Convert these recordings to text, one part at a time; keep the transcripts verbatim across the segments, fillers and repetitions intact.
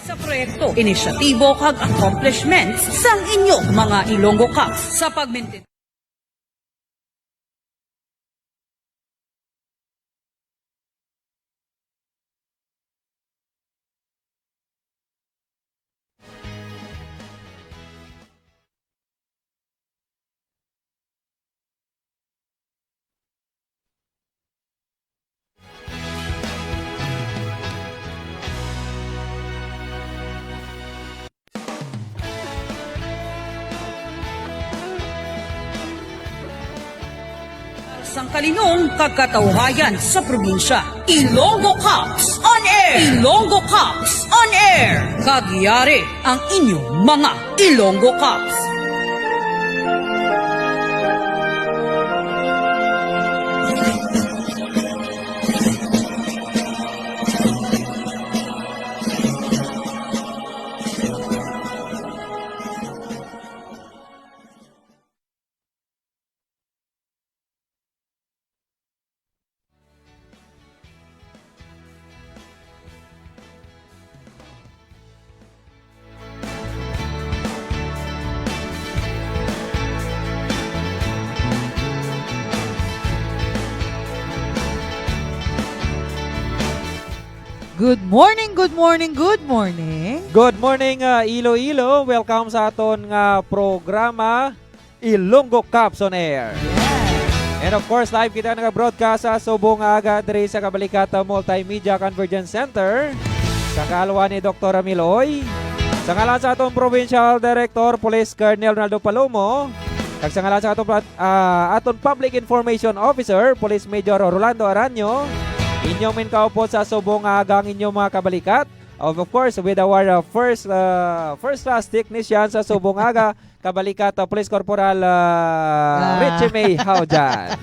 Sa proyekto, inisyatibo kag accomplishments sang inyo mga Ilonggo Cops sa pagmintin. Sang kalinong kag katawhayan sa probinsya. Ilonggo Cops on Air! Ilonggo Cops on Air! Kag yari ang inyong mga Ilonggo Cops. Good morning, good morning, good morning. Good morning, ah, Iloilo. Welcome sa aton nga programa, Ilonggo Cops on Air. Yes. And of course, live kita nag-broadcast sa subong nga aga diri sa Kabalikata Multimedia Convergence Center, sa kaalwan ni Doktor Ramil Oy. Sa ngalan sa aton Provincial Director, Police Colonel Ronaldo Palomo, kag sa ngalan sa aton plat-, ah, aton Public Information Officer, Police Major Rolando Aranyo, inyong minkaupod sa subong nga aga ang inyong mga kabalikat. Of, of course, with our, uh, first, uh, first class technician sa subong nga aga, kabalikat, uh, Police Corporal, uh, Ah. Richie May Haujan.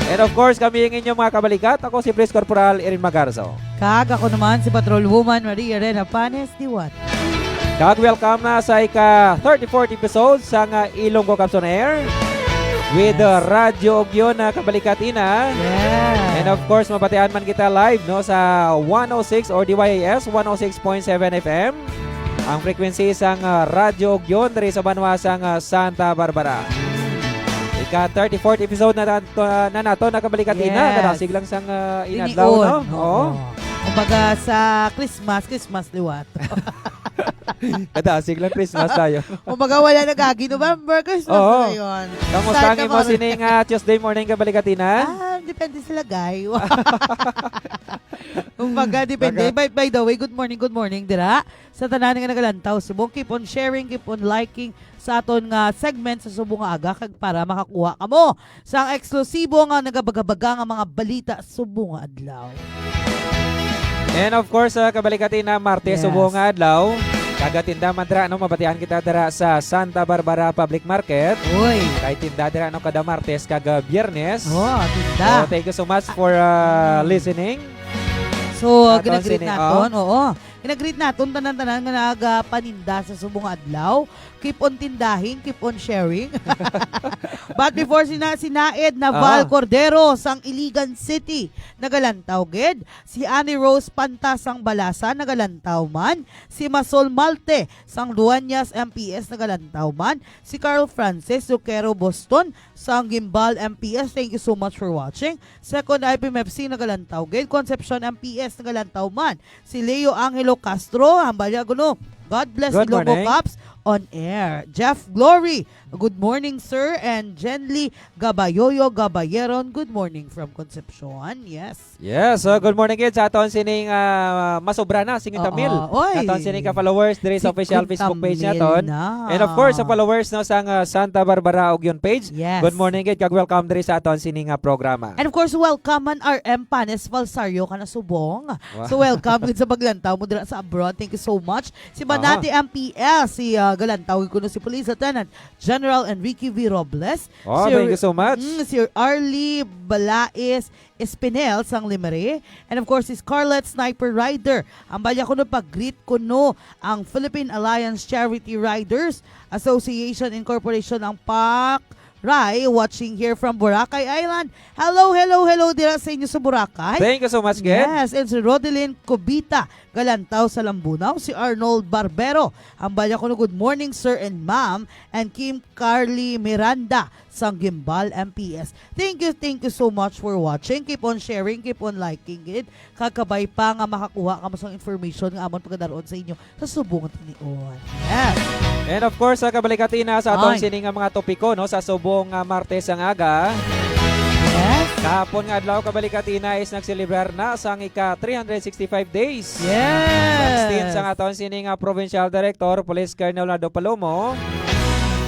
And of course, kami ang inyong mga kabalikat. Ako si Police Corporal Erin Magarzo. Kag ako naman si Patrol Woman Maria Rena Panes Diwata. Kag welcome na sa ika thirty-fourth episode sang, uh, Ilonggo Cops on Air with, uh, Yes. Radyo Ugyon na kabalikat ina. Yes. And of course, mabatian man kita live, no, sa one oh six or D Y A S, one oh six point seven F M. Ang frequency sang, uh, Radyo Ugyon diri sa banwa sang, uh, Santa Barbara. Ika thirty-fourth episode na nato, na nato, na kabalikat ina. Yes. Kadasig lang sang, uh, inadlaw, Tinion. No? Oo. Oo. Kumbaga sa Christmas, Christmas liwat. Kadasig lang Christmas tayo. Kumbaga, wala na gagi. November, Christmas Oo. na yun. Kamusta Start ang na imo ko. Sining, ah, Tuesday morning, kabalikat ina? Ah, depende sa lagay. Kumbaga, depende. Baga- By, by the way, good morning, good morning, dira. Sa tanan nga nagalantaw, subong, keep on sharing, keep on liking sa aton nga segment sa subong nga aga, kag para makakuha kamo sang eksklusibo nga nagabagabaga nga mga balita subong nga adlaw. And of course, uh, kabalikat ina, Martes Yes. subong nga adlaw. Kag tinda man dira, no, mabatian kita dira sa Santa Barbara Public Market. Uy. Kay tinda dira, no, kada Martes kag, uh, Biyernes. Oh, tinda. So, thank you so much for, uh, Mm. listening. So, Aton gina-greet sini, naton, oh. Oo. Gina-greet naton tanan-tanan nga nagapaninda sa subong nga adlaw. Keep on tindahin, keep on sharing. But before, sina, si Naed Naval Ah. Cordero sang Iligan City, nagalantaw gid. Si Annie Rose Panta sang Balasan, nagalantaw man. Si Masol Malte sang Dueñas M P S, nagalantaw man. Si Carl Francis Luquero Boston sang Guimbal M P S, thank you so much for watching. Second I P M F C, nagalantaw gid. Concepcion M P S, nagalantaw man. Si Leo Angelo Castro, hambal niya kuno, "God bless Good Ilonggo morning. Cops on air." Jeff Glory, "Good morning, sir." And Jenly Gabayoyo Gabayeron, "Good morning from Concepcion." Yes. Yes, so good morning gid sa aton sining, ah, masobra na, singit Oo. Mil. Oy. Sa aton sining ka-followers diri sa Si official Quinta Facebook page Mil naton. Na. And of course, sa followers, no, sang, ah, Santa Barbara Ugyon page. Yes. Good morning gid, kag welcome diri sa aton sining, ah, programa. And of course, welcome man R M Panes Falsario ka na subong. Wow. So, welcome gid sa paglantaw mo dira sa abroad. Thank you so much. Si Aha. Manati M P S, si, ah, galantaw kuno si Police Lieutenant General Enrique V Robles. Oh, Si thank you so much. Mm, si Arlie Balaes Espinel sang Limere. And of course, si Scarlet Sniper Rider. Ang balya kuno pag-greet kuno ang Philippine Alliance Charity Riders Association Incorporation, ang PAC Rai, watching here from Boracay Island. Hello, hello, hello dira sa inyo sa Boracay. Thank you so much, Ged. Yes, and si Rodelyn Cubita, Galantaw sa Lambunao, si Arnold Barbero. Ang bala ko, "Good morning, sir and ma'am," and Kim Carly Miranda sang Gimbal M P S. Thank you, thank you so much for watching. Keep on sharing, keep on liking it. Kag kabay pa nga makakuha kamo sang information nga amon pagadar-on sa inyo sa subong nga tinion. Yes. And of course, sa kabalikatina sa aton Ay. sini nga mga topiko, no, sa subong nga Martes ang aga. Yes. Kahapon nga adlaw, kabalikatina, is nagselebrar na sang ika three hundred sixty-five days. Yes. Sixteen sang aton sini nga provincial director, Police Colonel Leonardo Palomo,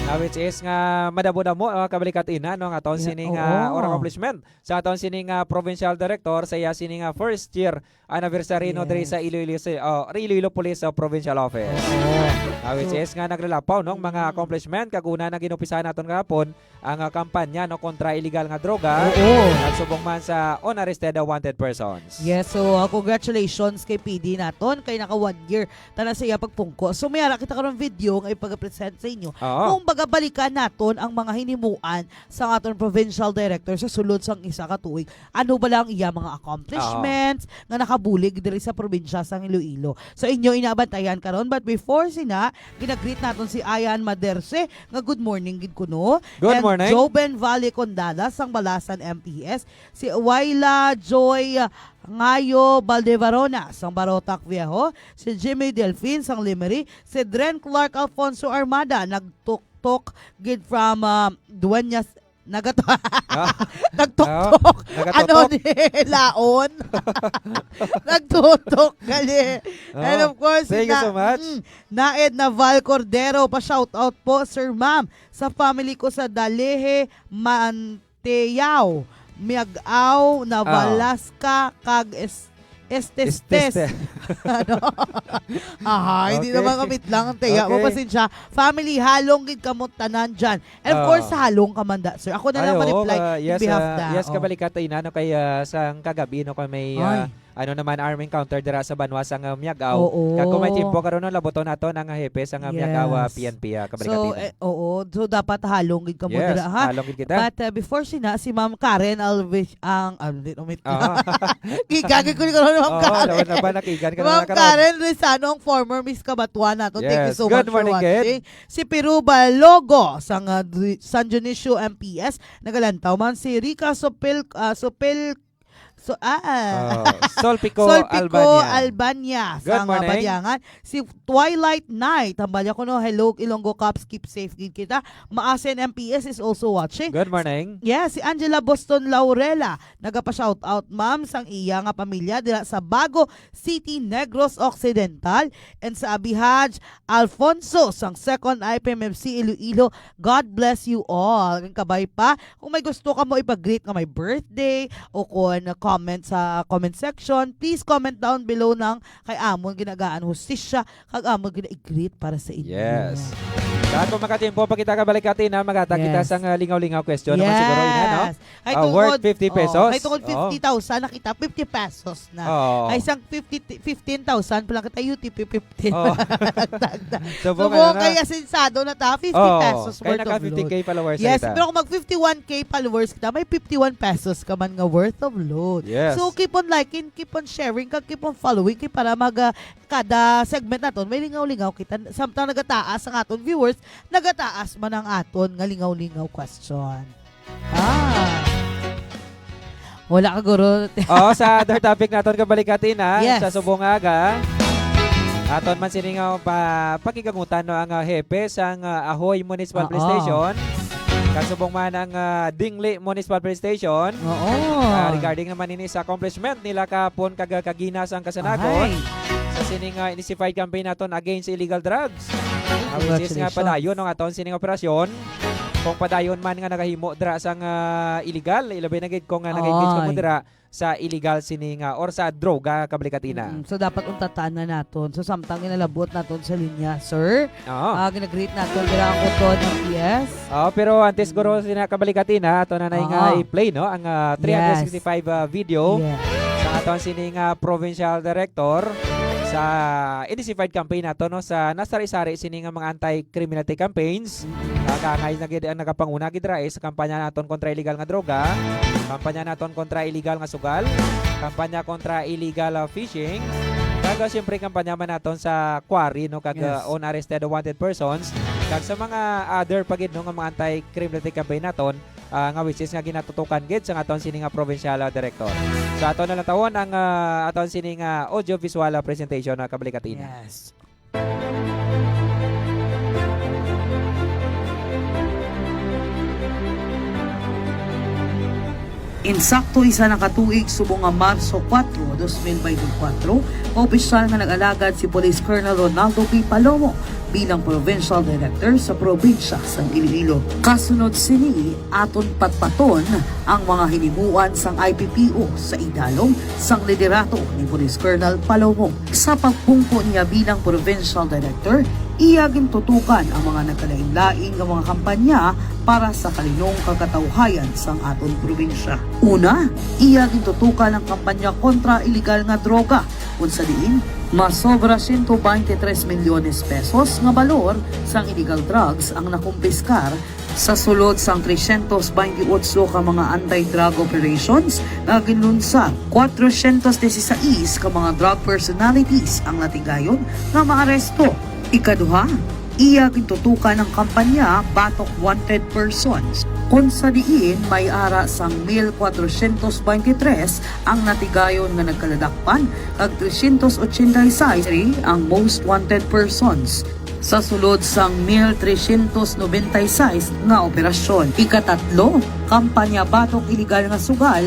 na which is nga madamo-damo, ah, kabalikatina, no, ang aton Yeah, sini nga oo. or accomplishment sa aton sini nga provincial director sa iya sini nga first year anniversary, no, diri sa Yes. Iloilo, si, oh, Iloilo Police, uh, Provincial Office. Oo. Ah, which So, is nga naglalapaw, no, mga mm. accomplishment. Kag una na ginupisahan naton gahapon ang, ah, kampanya, no, kontra illegal nga droga. Oo. Nagsubong man sa unarrested, uh, wanted persons. Yes, so, uh, congratulations kay P D naton kay naka one year tana sa iya pagpungko. So, may ara kita karon video nga ipagapresent sa inyo. Oo. Kung baga balikan naton ang mga hinimuan sa aton provincial director sa sulod sang isa ka tuig. Ano ba lang iya mga accomplishments nga nakabulig diri sa probinsya sang Iloilo? So, inyo inabantayan karon. But before sina, ginagreet naton si Ayan Maderse nga good morning gid kuno. Good And morning. Joben Valle Condala sang Balasan M P S, si Waila Joy Ngayo Baldevarona sang Barotac Viejo, si Jimmy Delfin sang Lemery, si Dren Clark Alfonso Armada, nagtuktok gid from, ah, Dueñas, nagato-, Ah. nagtuktok. Ah, nagatutok. Ano ni laon? Nagtutok, gali. And Ah, of course, thank you na-, so much. mm, Naed Naval Cordero, pa-shoutout po, sir, ma'am, sa family ko sa Dalehe, Manteao, Miag-ao, Ah. Navalaska, kag Es-, Estestes. Estestes. Ano? Aha, hindi Okay. naman kamit lang ang taya mo. Okay. Pasensya. Family, halong gid kamo tanan dyan. And of Ah. course, sa halong ka man da, sir. Ako na Ay, lang oo, ma-reply ah, in yes, behalf ah, da. yes, Oh. kabalikat, ina, no, kay, ah, sang kagabi, no, kay may, ah, Ay. ano naman, armed encounter dira sa banwa sang, ah, Miag-ao. Oo. Kag kung may tiyempo karon, no, labuton nato ang hepe sang, ah, Miag-ao, ah, Yes. P N P, ah, So, kabalikat, ina. eh, oo. So, dapat halong gid kamo Yes, dira, ha? halong gid kita. But, uh, before sina, si Ma'am Karen Alves, ang, ah, hindi, umit-, Ah. Gigagay ko ni karon, Ma'am Oo, Karen. lawan na ba, nakigan ka na Ma'am na karon? Karen Rizano, ang former Miss Cabatuan nato. Thank you Yes. so Good much for morning, Ken. watching. Si Piru Balogo, sang, uh, Dri-, San Dionisio M P S, nagalantaw man. Si Rica Sopil, ah, Sopil, so, ah, ah. Ah, Solpico Solpico Albania. Albania, Good sang, uh, morning. Badiangan. Si Twilight Night, hambal niya kuno, "Hello, Ilonggo Cops, keep safe gid kita." Maasin M P S is also watching. Good morning. Yes, si Angela Boston Laurela, nagapa-shoutout, ma'am, sang iya nga pamilya dira sa Bago City, Negros Occidental, and sa Abihaj Alfonso sang Second I P M F C Iloilo. God bless you all. Ang kabay pa, kung may gusto ka mo ipag-greet nga may birthday o kung comment sa comment section, please comment down below nang kay amon ginagaan hustisya kag amon gina-greet para sa inyo. Yes. Sa atong makatiempo pa kita kabalik atin, ha, maghatag kita Yes. sang, ah, lingaw-lingaw question naman siguro, ina, no? Yes. Ay, Ah, tungod, worth fifty oh, pesos? Ay, tungod Oo. fifty thousand, nakita, fifty pesos na. Oo. Ay, sang fifty, fifteen thousand pa lang kita, U T P fifteen. Oo. Dagdag na. Subong, Subong ano na? kay asensado na ta, fifty Oo. pesos Kay worth naka of fifty K load. followers na Yes, kita. pero kung mag fifty-one K followers kita, may fifty-one pesos ka man nga worth of load. Yes. So, keep on liking, keep on sharing, kag keep on following, kay para mag, ah, kada segment naton, may lingaw-lingaw kita. Samtang nagataas ang aton viewers, nagataas man ang aton nga lingaw-lingaw question. Ah. Wala ka, guro. Oo, sa other topic naton, kabalik atin, ha, Yes. sa subong nga aga. Aton man sini nga pa-, pakigangutan, no, ang, ah, hepe sang, ah, Ahoy Municipal Police Oo. Station. Kasubong man ang, ah, Dingli Municipal Police Station. Oo. Ah, regarding naman ini sa accomplishment nila kahapon kag, ah, kagina sang kasanagon Ahay. sa sining, ah, intensified campaign naton against illegal drugs. Ah, which is nga Congratulations. padayon ang aton sining operasyon. Kung padayon man nga nagahimo dira sang, ah, illegal, ilabi na gid kung, ah, nag-engage ka mo Ay. dira sa illegal sini nga or sa droga, kabalik atin, ha. Mm, so dapat untatan na naton. So samtang ginalabot naton sa linya, sir. Oo. Ah, ginagreet naton dira ang Coton M P S. Oo, pero antes, guro, Mm. sina kabalik atin, ha, ato na na nga Oo. i-play, no, ang, ah, Yes. three hundred sixty-five, ah, video Yes. sa aton sini nga provincial director sa intensified campaign nato, no, sa nasari-sari sini nga mga anti-criminality campaigns. Kag angay na gid ang nagapanguna gid ra, eh, sa kampanya naton kontra illegal nga droga, kampanya naton kontra illegal nga sugal, kampanya kontra illegal, ah, fishing, kag, ah, siyempre kampanya man naton sa quarry, no, kag, ah, Yes. unarrested wanted persons, kag sa mga other pa gid, no, nga mga anti-criminality campaign naton, ah, nga which is nga ginatutukan gid sa aton sini nga provincial, ah, director. So ato na lang tawon ang, ah, aton sini nga audio-visual, ah, presentation, ah, kabalik atin. Yes. Insakto isa na ka tuig subong nga Marso kuwatro, dos mil bente kuwatro, opisyal nga nag-alagad si Police Colonel Ronaldo P. Palomo bilang Provincial Director sa probinsya sang Iloilo. Kasunod sini, aton patpaton ang mga hinimuan sang I P P O sa idalom sang liderato ni Police Colonel Palomo. Sa pagpungko niya bilang Provincial Director, iya gintutukan ang mga nagkalain-lain nga mga kampanya para sa kalinong kag katawhayan sang aton probinsya. Una, iya gintutukan ang kampanya kontra iligal nga droga, kung sa diin masobra siyento bente tres milyones pesos nga balor sang illegal drugs ang nakumpiskar sa sulod sang tresyentos bente otso ka mga anti-drug operations nga ginlunsad. Kwatrosyentos disisais ka mga drug personalities ang natigayon nga maaresto. Ikaduha, iya gintutukan ang kampanya batok wanted persons, kon sa diin may ara sang mil kwatrosyentos bente tres ang natigayon nga nagkaladakpan, kag tresyentos otsenta y seis ang most wanted persons sa sulod sang mil tresyentos nobenta y seis nga operasyon. Ikatatlo, kampanya batok iligal nga sugal,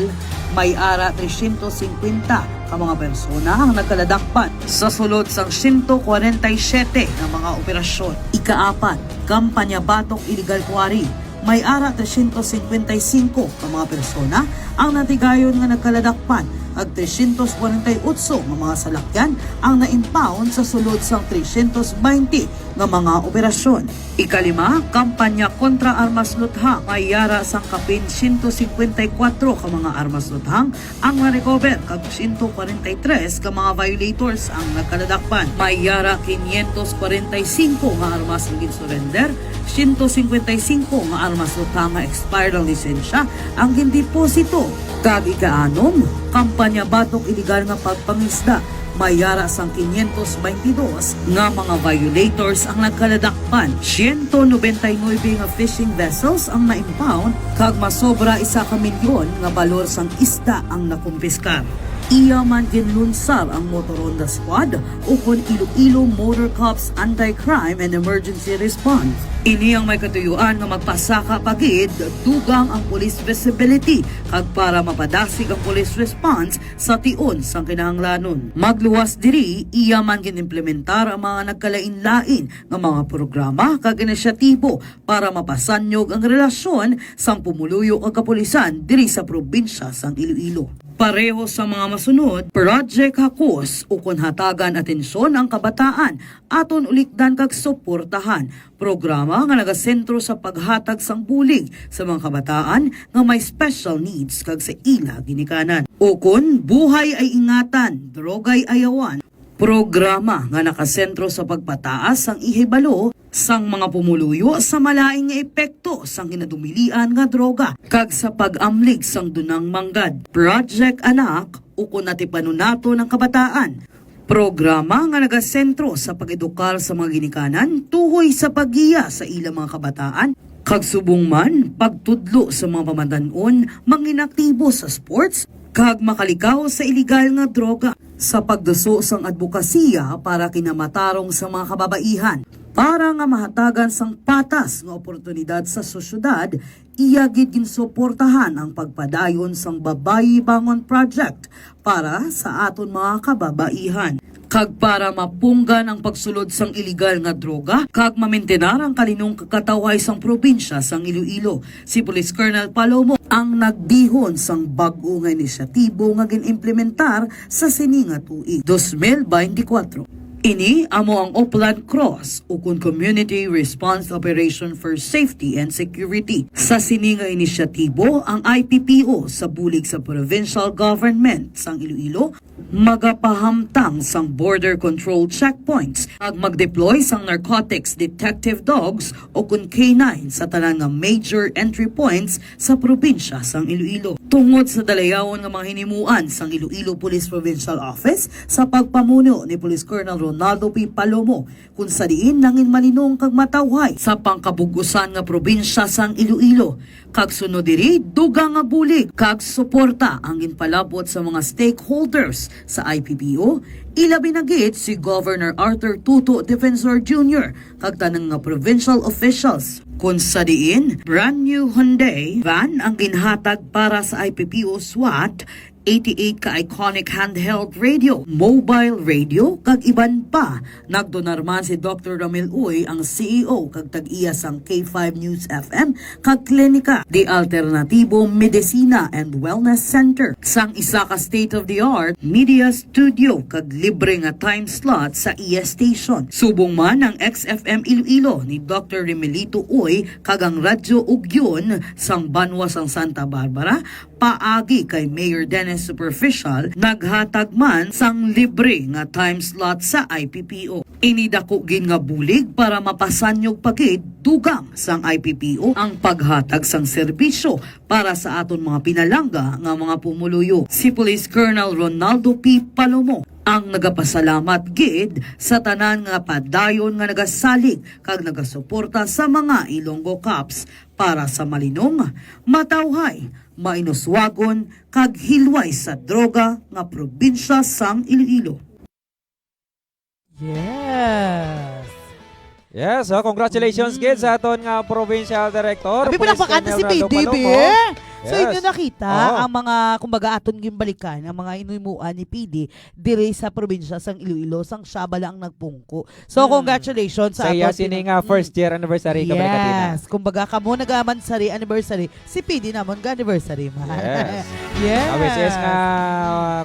may ara tresyentos singkwenta ka mga persona ang nagkaladakpan sa sulod sang siyento kwarenta y siyete nga mga operasyon. Ikaapat, kampanya batok iligal kuwari, may ara tresyentos singkwenta y singko ka mga persona ang natigayon nga nagkaladakpan, kag tresyentos kwarenta y otso nga mga salakyan ang na-impound sa sulod sang tresyentos bente nga mga operasyon. Ikalima, kampanya kontra armas luthang, may ara sang kapin siyento singkwenta y kwatro ka mga armas luthang ang na-recover, kag siyento kwarenta y tres ka mga violators ang nagkaladakpan. May ara quinientos kwarenta y singko nga armas ang gin-surrender, siyento singkwenta y singko nga armas luthang nga expired ang lisensya ang gindeposito. Kag ikaanom, kampanya batok iligal nga pagpangisda, may ara sang quinientos bente dos nga mga violators ang nagkaladakpan. Siyento nobenta y nuebe nga fishing vessels ang na-impound, kag masobra isa ka milyon nga balor sang isda ang nakumpiskar. Iya man ginlunsar ang Motor Ronda Squad, ukon Iloilo Motor Cops Anti-Crime and Emergency Response. Ini ang may katuyuan nga magpasaka pa gid dugang ang police visibility, kag para mapadasig ang police response sa tion sang kinahanglanon. Magluwas diri, iya man gin-implementar ang mga nagkalain-lain nga mga programa kag inisyatibo para mapasanyog ang relasyon sang pumuluyo kag kapulisan diri sa probinsya sang Iloilo. Pareho sa mga masunod, Project Hakos, ukon Hatagan Atensyon ang Kabataan, aton ulikdan kag suportahan. Programa nga nagasentro sa paghatag sang bulig sa mga kabataan nga may special needs kag sa ila ginikanan. Ukon Buhay ay Ingatan, Droga'y Ayawan. Programa nga nakasentro sa pagpataas sang ihibalo sang mga pumuluyo sa malain nga epekto sang kinadumilian nga droga kag sa pag-amlig sang dunang manggad. Project Anak, ukon Atipanon Naton ang Kabataan. Programa nga nagasentro sa pag-edukar sa mga ginikanan tuhoy sa paggiya sa ilang mga kabataan, kag subong man pagtudlo sa mga pamatan-on manginaktibo sa sports kag makalikaw sa iligal nga droga, sa pagduso sang adbokasiya para kinamatarong sa mga kababaihan, para nga mahatagan sang patas nga oportunidad sa sosyedad. Iya gid ginsuportahan ang pagpadayon sang Babayi Bangon Project para sa aton mga kababaihan, kag para mapunggan ang pagsulod sang iligal nga droga kag mamintinar ang kalinong kag katawhay sang probinsya sang Iloilo. Si Police Colonel Palomo ang nagdihon sang bag-o nga inisyatibo nga gin-implementar sa sini nga tuig, dos mil bente kuwatro. Ini amo ang Oplan Cross, ukon Community Response Operation for Safety and Security. Sa sini nga inisyatibo, ang I P P O sa bulig sa Provincial Government sang Iloilo Magapahamtang sang border control checkpoints ag mag-deploy sang narcotics detective dogs o kun K nine sa tanan nga major entry points sa probinsya sang Iloilo. Tungod sa dalayawon nga mga hinimuan sang Iloilo Police Provincial Office sa pagpamuno ni Police Colonel Ronaldo P. Palomo, kun sa diin nangin malinong kag matawhay sa pangkabug-usan nga probinsya sang Iloilo. Kag sunod diri, dugang nga bulig kag suporta ang ginpalabot sa mga stakeholders sa I P P O, ilabi na gid si Governor Arthur Tuto Defensor Junior kag tanan nga provincial officials, kun sa diin brand new Hyundai van ang ginhatag para sa I P P O SWAT, eighty-eight ka iconic handheld radio, mobile radio, kag iban pa. Nagdonar man si Doctor Ramil Uy, ang C E O kag tag-iya sang K five News F M kag klinika, The Alternativo Medicina and Wellness Center, sang isa ka state-of-the-art media studio kag libre nga time slot sa iya station. Subong man ang X F M Iloilo ni Doctor Remelito Uy kag ang Radyo Ugyon sang banwa sang Santa Barbara, paagi kay Mayor Dennis Superficial, naghatag man sang libre nga time slot sa I P P O. Ini dako gid nga bulig para mapasanyog pa gid dugang sang I P P O ang paghatag sang serbisyo para sa aton mga pinalangga nga mga pumuluyo. Si Police Colonel Ronaldo P. Palomo ang nagapasalamat gid sa tanan nga padayon nga nagasalig kag nagasuporta sa mga Ilonggo Cops para sa malinong, matawhay, mainuswagon, kag hilway sa droga nga probinsya sang Iloilo. Yes. Yes, so congratulations gid sa aton nga provincial director. Abi, Police palakpakan ta Colonel si P D, Ronaldo be. Palomo. So, Yes. inyo nakita Oo. ang mga, kumbaga, aton ginbalikan, ang mga inuimuan ni P D diri sa probinsya sang Iloilo, sang siya bala ang nagpungko. So, Hmm. congratulations sa Sa iya aton sini pina- nga first year anniversary, Kabalikatina. Yes. Kumbaga, kamo nag-amansary anniversary, si P D namon ga-anniversary man. Yes. Yes. Ah, which is nga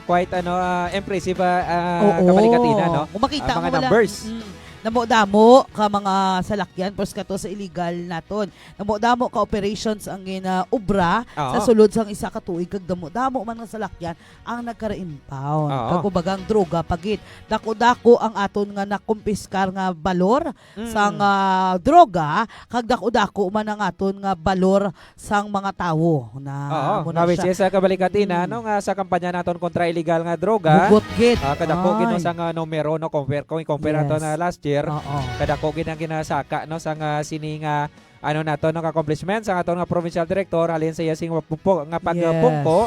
quite ano, ah, impressive, ah, ah, Oo. Kabalikatina, no? Kung makita Ang mga mo lang, numbers. mm, damo-damo ka mga salakyan, pros kato sa illegal naton. Damo-damo ka operations ang gina-obra sa Oo. sulod sang isa ka tuig, kag damo-damo man nga salakyan ang nagkara-impound. Oo. Kag kumbaga ang droga pa gid. Dako-dako ang aton nga nakumpiskar nga balor Mm. sang, ah, droga, kag dako-dako man ang aton nga balor sang mga tawo na Oo, amo nga na which siya. is, ah, Kabalikatina, Mm. no, nga sa kampanya naton kontra illegal nga droga, Hugot gid. ah, kadako gid no Ay. sa nga numero, no, compare, kung i-compare nato Yes. na last year, Oo. kadako gid ang ginasaka, no, sa nga sini nga, ano nato, no, accomplishment sa aton nga provincial director, halin sa iya sing pagpungko, nga Yes. pagpungko,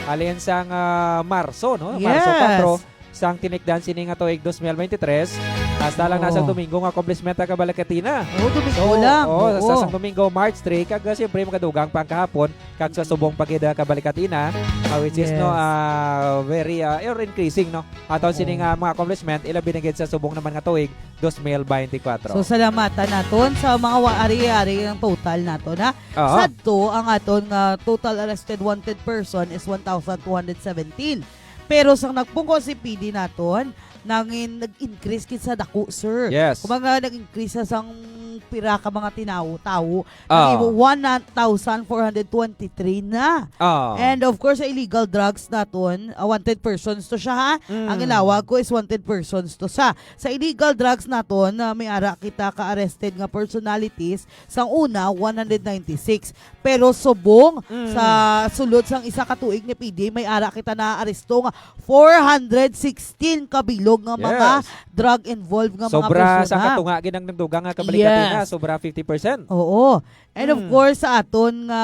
halin sa nga Marso, no, Marso Yes. kuwatro, sang tinikdan sini nga tuig dos mil bente tres, hasta lang na sa Oo. Domingo nga accomplishment ang Kabalikatina. Oh, Domingo So, lang. oh, sa, Oo. sang Domingo, March three, kag, ah, siyempre, magadugang pa ang kahapon, kag sa subong pa gid, ah, Kabalikatina, ah, which is, Yes. no, ah, very, ah, ever increasing, no? Aton sini Oo. nga mga accomplishment, ilabi na gid sa subong naman nga tuig, dos mil bente kuwatro. So, salamatan naton sa mga wa-, ari-ari ang total naton, ha? Oo. Sadto, ang aton nga total arrested wanted person is one thousand two hundred seventeen. Pero sang nagpungko si P D naton, nangin, nag-increase gid sa dako, sir. Yes. Kumbaga, nag-increase sa sang pira ka mga tinawo, tawo. Ah. Nahimo one thousand four hundred twenty-three na. Ah. And of course, sa illegal drugs naton, ah, wanted persons to siya, ha? Mm. Ang ilawag ko is wanted persons to siya. Sa illegal drugs naton, ah, may ara kita ka-arrested nga personalities. Sang una, one hundred ninety-six. Pero subong Mm. sa sulod sang isa ka tuig ni P D, may ara kita naaresto nga four hundred sixteen ka bilog nga mga Yes. drug involved nga mga Sobra persona. Sa katunga gid ang nagdugang nga Kabalikatina, Yes. sobra fifty percent. Oo. And of Mm. course, sa aton nga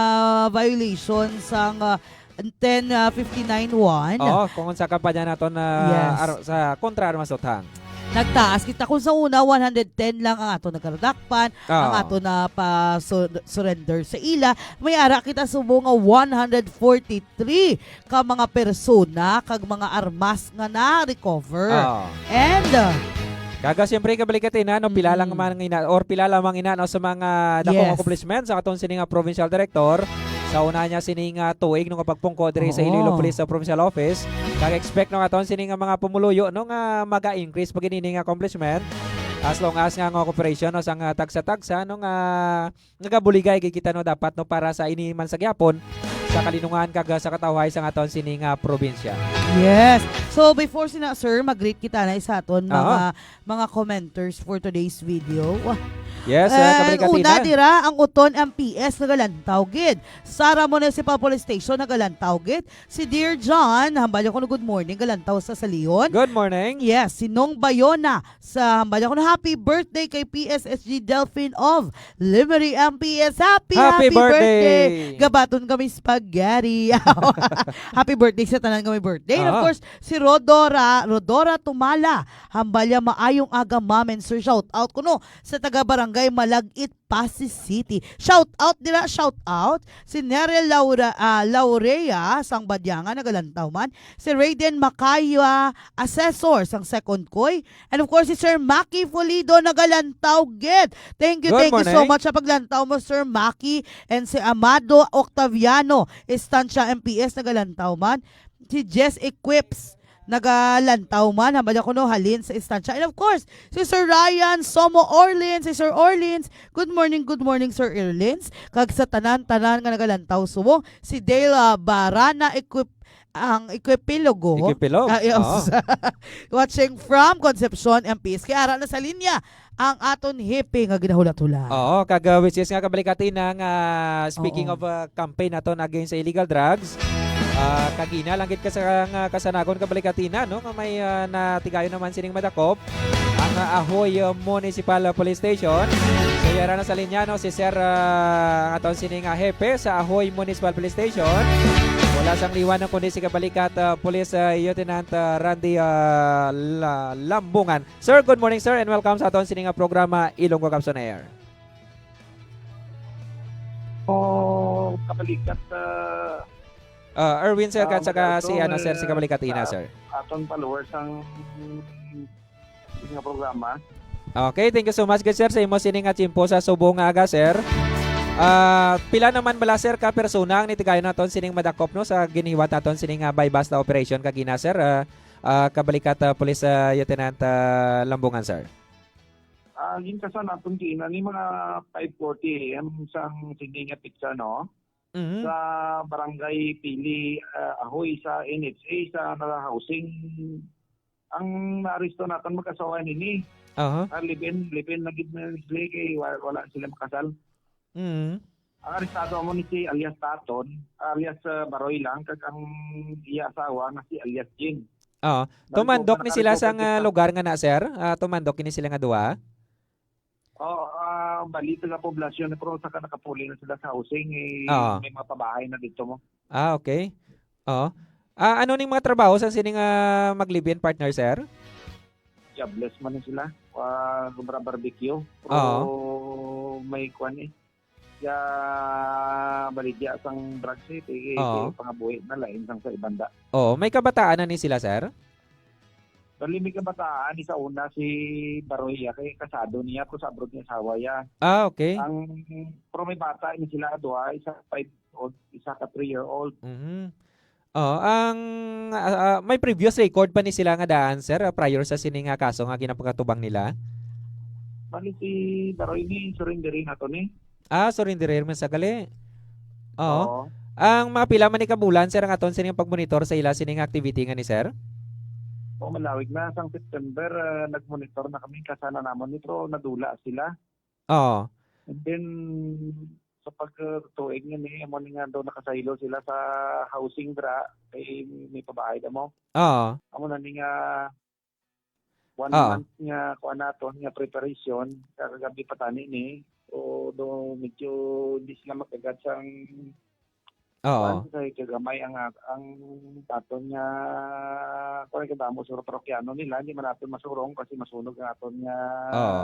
violation sang, ah, ten fifty-nine one. Oo, kung sa kampanya naton na Yes. ar- sa kontra armas uthang. Nagtaas kita. Kung sa una, one hundred ten lang ang ato nagkaradakpan, Oo. ang ato na pa su- surrender sa ila. May ara kita subong nga one hundred forty-three ka mga persona kag mga armas nga na-recover. Oo. And, uh, Kaga siyempre, Kabalikatina, no, pila lang Mm. man ina or pila lamang ina, no, sa mga dakong Yes. accomplishments sa aton sini nga provincial director sa una niya sini nga tuig, no, nga pagpungko diri sa Oo. Iloilo Police sa Provincial Office. Kag expect, no, aton sini nga mga pumuluyo, no, nga maga-increase pa gid ini nga accomplishment as long as nga ang operation, no, sa nga tagsa-tagsa, no, nga nagabuligay gid kita, no, dapat, no, para sa ini man sa gihapon sa kalinungan kag, ah, sa katawhay sang aton sini nga probinsya. Yes. So, before sina, sir, mag-greet kita na sa aton Aha. mga, mga commenters for today's video. Wah. Yes, ah, And kabalikati una na. dira, ang Uton M P S nagalantaw gid. Sara Municipal Police Station nagalantaw gid. Si Dear John, hambal niya kuno, "Good morning," galantaw sa Salion. Good morning. Yes, si Nong Bayona sa hambal niya kuno, "Happy birthday kay P S S G Delphine of Lemery M P S." Happy, Happy happy birthday! birthday! Gabaton kami spaghetti. Happy birthday sa tanan kami birthday. And of Ah. course, si Rodora, Rodora Tumala, hambal niya, "Maayong aga, ma'am and sir." Shout out kuno sa taga Barangay Malagit, Passi City. Shout out dira, shout out. Si Nerel Laura, ah, Laurea sang Badyangan, nagalantaw man. Si Raiden Makaya Asesor sang Second Coy. And of course, si Sir Maki Pulido, nagalantaw gid. Thank you, Good thank you so morning. much sa paglantaw mo, Sir Maki. And si Amado Octaviano, Estancia M P S, nagalantaw man. Si Jess Equips, nagalantaw man. Hambal niya kuno, halin sa Estancia. And of course, si Sir Ryan Somo Orleans, si Sir Orleans. Good morning, good morning, Sir Orleans. Kag sa tanan-tanan nga nagalantaw subong, si Dale, ah, Barana Equip-, ang Equipilogo. Equipilog. Ah, yes. Oo. Watching from Concepcion, M P S. Kay ara na sa linya ang aton hepe nga ginahulat-hulat. Oo, kag, ah, which is nga kabalikati na nga, speaking Oo. of, ah, campaign naton against sa illegal drugs, ah, kagina lang gid ka sa nga kasanagon kabalikati na, no, nga may, ah, natigayon naman sining madakop ang, ah, Ahoy, ah, Municipal, ah, Police Station. So, yara na sa linya, no, si Sir, ah, ang aton sini nga hepe sa Ahoy Municipal Police Station. Wala sang liwan kundi si kabalikat, ah, Police, ah, Lieutenant, ah, Randy, ah, La-, Lambungan. Sir, good morning, sir, and welcome sa aton sini nga programa, Ilonggo Cops on Air. O, kabalikat, ah, Ah, Erwin, sir, ah, kat saka si, ano, sir, si Kabalikat Ina, sir. Aton followers ang, nga programa. Okay, thank you so much, good sir, sa imo sining nga tiyempo sa subong nga aga, sir. Ah, pila naman bala, sir, ka persona ang nitigayon naton sining madakop, no, sa giniwat naton sining nga buy-bust operation kagina, sir? Ah, ah, Kabalikat, ah, Police, ah, Lieutenant, ah, Lambungan, sir. Ah, ginkasan naton kina ni mga five forty A M sang sini nga petsa, no? Mhm. Sa Barangay Pili, ah, Ahoy, sa N H A, sa Nara Housing. Ang naaresto naton mag-asawa nini. Aha. Ah, live-in, live-in na gid na sila kay wa-, wala sila makasal. Mhm. Ang arestado amo ni si alias Taton, alias, ah, Baroy lang, kag ang iya asawa nga si alias Jean. Oo. Bali, Tumandok ni sila sa nga lugar nga na, sir? Ah, tumandok kini sila nga duha? Oo, ah, bali, taga poblasyon, pero saka nakapuli na sila sa housing, eh, Oo. may mga pabahay na dito mo. Ah, okay. Oo. Ah, ano ning mga trabaho sa sining, ah, mag-live-in partner, sir? Jobless man ni sila. Ah, gumra barbecue. Pero Oo. may kuwan eh. Ya, baligya sang drugs eh. Sige, Oo. sige, pangabuhi na lain sang sa ibanda. Oo, may kabataan na ni sila, sir? Bali, may kabataan, isa una si Baroy, ah, kay kasado niya, pero sa abroad niya asawa, ya. Ah, okay. Ang, pero may bata ni sila, duha, isa five year old, isa ka three year old. Mhm. Oh, ang, ah, ah, may previous record pa ni sila nga daan, sir, ah, prior sa sini nga kaso nga ginapakatubang nila? Bali, si Baroy ni, surrender na to ni. Ah, surrender man sa gali. Oo. Oo. Ang mga pila man ni ka bulan, sir, ang aton sining pagmonitor sa ila sining activity nga ni sir? O, malawig na. Sang September, ah, nag-monitor na kami, kasana namon ni, pero nadula sila. Oo. And then, sa pagtuig nga ni, amo ni nga daw nakasaylo sila sa housing dra, kay may pabahay na mo. Oo. Amo na ni nga one Ah. month nga kuan naton nga preparation, kagabi pa tani ni. O do medyo hindi sila magkagad sang Oo. kuan, kay kagamay ang, ang aton nga kuan, kadamo sa parokyano nila, hindi man naton masurong kasi masunog ang aton nga Oo.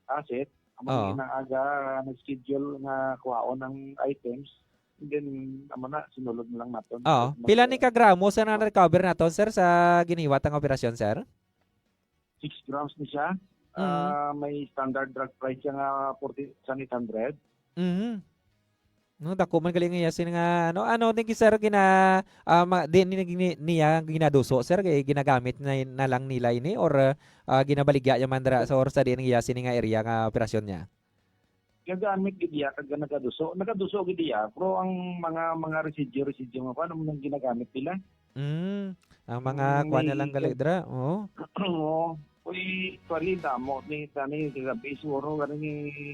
asset. Amo Oo. ni nga aga nag-schedule nga kuhaon ang items. And then, amo na, sinulod na lang naton. Oo. Mas, Pila ni ka gramo, sir, na recover naton, sir, sa giniwat ang operasyon, sir? Six grams ni siya. Mm. Ah, may standard drug price siya nga forty thousand eight hundred. Mhm. No, dako man gali nga iya sini nga, ano, ano, ni sir, gina-, ah, ma-, di ni, ni, niya ginaduso, sir, kay ginagamit na, na lang nila ini, or, ah, ginabaligya niya man dira sa, or sa diin iya sini nga area nga operasyon niya? Gagamit gid iya kag nagaduso. Nagaduso gid iya, pero ang mga, mga residyo, residyo nga kuan, amo nang ginagamit nila. Mm, ang mga Mm, kuan na may lang gali dra, oo. Oo. Uy, actually, damo ni, tani, kagabi, siguro, gani,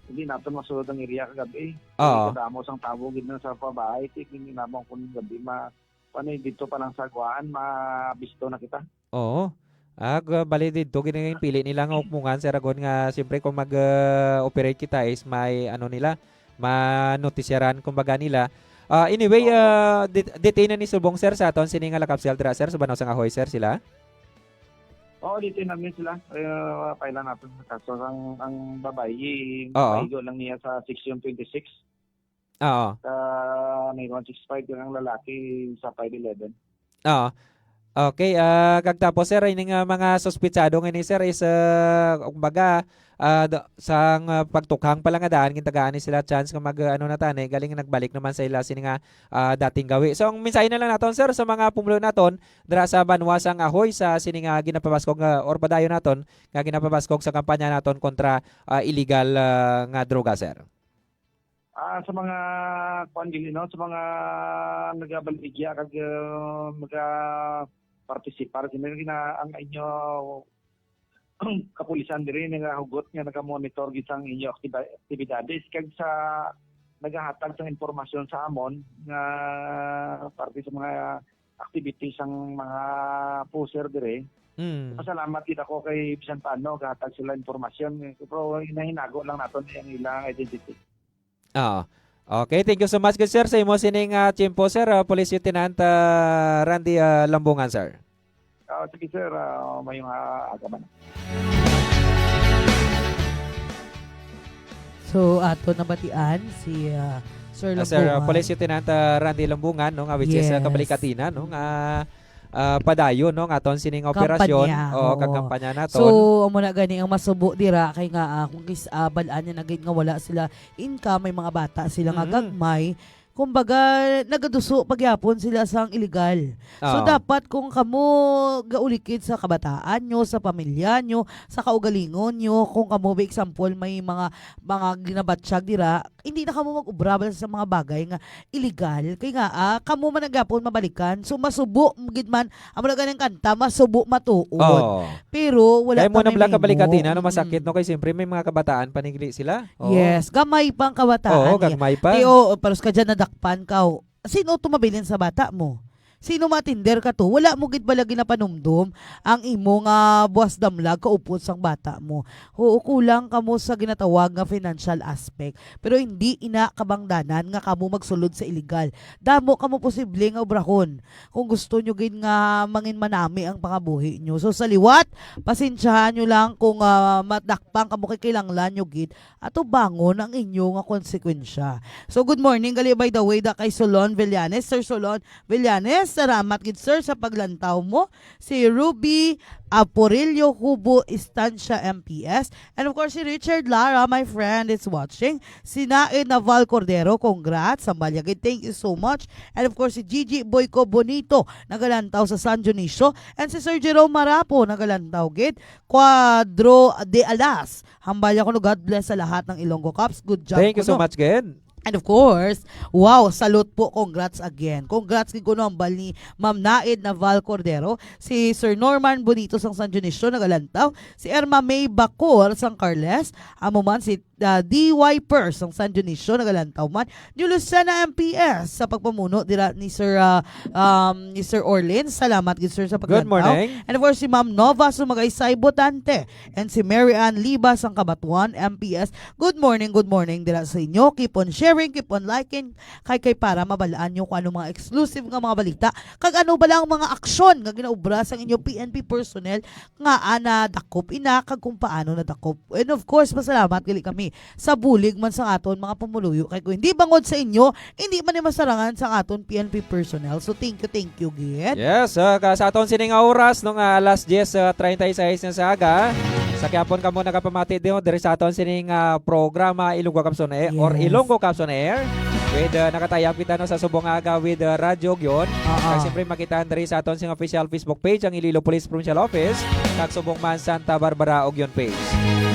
hindi naton masulod ang area kagabi. Oo. Kadamo sang tawo gid na sa pabahay, ti, hindi namon kung gabi ma-, ano, dito pa lang sa kuan, mabisto na kita. Oo. Ah, ga-, bali didto gid ang pili nila nga hukmongan, Sir Ragon, nga siyempre kung mag, ah, operate kita is may ano nila, manotisyaran kumbaga nila. Ah, anyway, Oo. ah, det-, detain na ni subong, sir, sa aton sini nga lakapsyal dira, sir, sa Banaw sang Ahoy, sir, sila? Oo, detain namin sila. Eh, file lang natin sa kaso. Ang, ang babayi, Oo. Maigo lang niya sa section twenty-six. Oo. Sa may one six five, yung ang lalaki sa five eleven. Oo. Okay, ah, kag tapos, sir, ining, ah, mga suspitsado nga ini, sir, is, ah, kumbaga, ah, da-, sang, ah, pagtukhang pa lang nga daan, gintagaan ni sila chance nga mag, ah, ano na tani, galing nagbalik naman sa ila sini nga, ah, dating gawi. So, ang mensahe na lang naton, sir, sa mga pumulo naton, dira sa banwa sang Ahoy, sa sini nga ginapabaskog nga, or padayon naton, nga ginapabaskog sa kampanya naton kontra, ah, illegal, ah, nga droga, sir. Ah, sa mga, kuwan, dili, no? Sa mga nagabaligya kag, ah, maga-partisipar, sino yung gina-, ang inyo kapulisan diri nagahugot nga naga-monitor gid sang inyo aktiba-, aktibidades kag sa nagahatag sang impormasyon sa amon nga parte sa mga activities sang mga pusher diri. Mm. Pasalamat gid ako kay bisan paano gahatag sila impormasyon, pero hinahinago lang naton ang ilang identity. Oo. Okay, thank you so much, good sir, sa imo sining, ah, tiyempo, sir, ah, Police Lieutenant, ah, Randy, ah, Lambungan, sir. Ah, sige, sir, ah, mayong, ah, aga man. So, ato nabatian si, ah, Sir Ah, sir, ah, Lambungan. Police Lieutenant, ah, Randy Lambungan, no, nga which is, ah, Yes. kabalikati na, no, nga ah, padayon, no, nga aton sining operasyon, Kampanya, o, kag oo. kampanya naton. So, amo na gani ang masubo dira, kay nga, ah, kung kis-, ah, bal-an niya na gid nga wala sila income, may mga bata sila nga Mm. gagmay, kumbaga, nagaduso pa gyapon sila sang illegal. So, Oo. dapat kung kamo gaulikid sa kabataan nyo, sa pamilya nyo, sa kaugalingon nyo, kung kamo, by example, may mga, mga ginabatsyag dira, hindi na kamo mag-obra bala sa mga bagay nga illegal. Kay nga, ah, kamo man ang gyapon mabalikan. So, masubo gid man, amo na ganing kanta, masubo matuod. Oo. Pero wala Kaya mo pa na may bala kabalik mahimo. Atin, ano, masakit, Mm. no? Kay siyempre may mga kabataan, panigli sila. Oo. Yes, gamay pa ang kabataan Oo, niya. Gagmay pa. Di, oo, paros ka dyan, nadakpan ka. O, sino to mabilin sa bata mo? Sino matender ka to? Wala mo gid bala ginapanumdom ang imo nga buwas damlag kaupod sang bata mo. Oo, kulang kamo sa ginatawag nga financial aspect. Pero hindi ina kabangdanan nga kamo magsulod sa iligal. Damo kamo posible nga obrahon kung gusto nyo gid nga mangin manami ang pangabuhi nyo. So, sa liwat, pasensyahan nyo lang kung, ah, madakpan kamo kay kinahanglan nyo gid atubangon ang inyo nga konsekwensya. So, good morning gali, by the way, da kay Solon Villanes. Sir Solon Villanes, salamat gid, sir, sa paglantaw mo. Si Ruby Aporillo Hubo, Estancia, M P S. And of course, si Richard Lara, my friend, is watching. Si Naid Naval Cordero, congrats. Sambalyagid, thank you so much. And of course, si Gigi Boyco Bonito, nagalantaw sa San Dionisio. And si Sir Jerome Marapo, nagalantaw gid. Cuadro de Alas, hambal niya kuno, "God bless sa lahat ng Ilonggo Cops." Good job Thank you so kuno. much, Gen. And of course, wow, salute po, congrats again. Congrats gid kuno, hambal ni Ma'am Naid Naval Cordero, si Sir Norman Bonito sang San Dionisio, nagalantaw, si Irma May Bacor sang Carles, amo man si, ah, D Y Per sang San Dionisio, nagalantaw man, New Lucena M P S sa pagpamuno dira ni Sir, ah, um, ni Sir Orlin. Salamat gid, sir, sa Good paglantaw. morning. And of course, si Ma'am Nova Sumagaysay Botante and si Mary Ann Libas ang Kabatuan, M P S. Good morning, good morning dira sa inyo. Keep on sharing, keep on liking. Kay, kay para mabalaan nyo kung anong mga exclusive nga mga balita. Kag ano bala ang mga aksyon nga ginaobra sang inyo P N P personnel nga, ah, nadakop ina kag kung paano nadakop. And of course, pasalamat gali kami sa bulig man sa aton mga pumuluyo. Kay kung hindi bangod sa inyo, hindi man ni masarangan sa aton P N P personnel. So, thank you, thank you, gid. Yes, ah, ka-, sa aton sining nga oras, no, nga alas diyes, ah, treinta y seis na sa aga, sa gihapon kamo nagapamati din, diri sa aton sining, ah, programa, Ilonggo Cops on Air, or Yes. Ilonggo Cops on Air. With, uh, nakatayap kita, no, sa subong nga aga with, uh, Radyo Ugyon. Oo. Kag siyempre, makitaan diri sa aton sing official Facebook page, ang Iloilo Police Provincial Office, kag subong man Santa Barbara Ugyon page.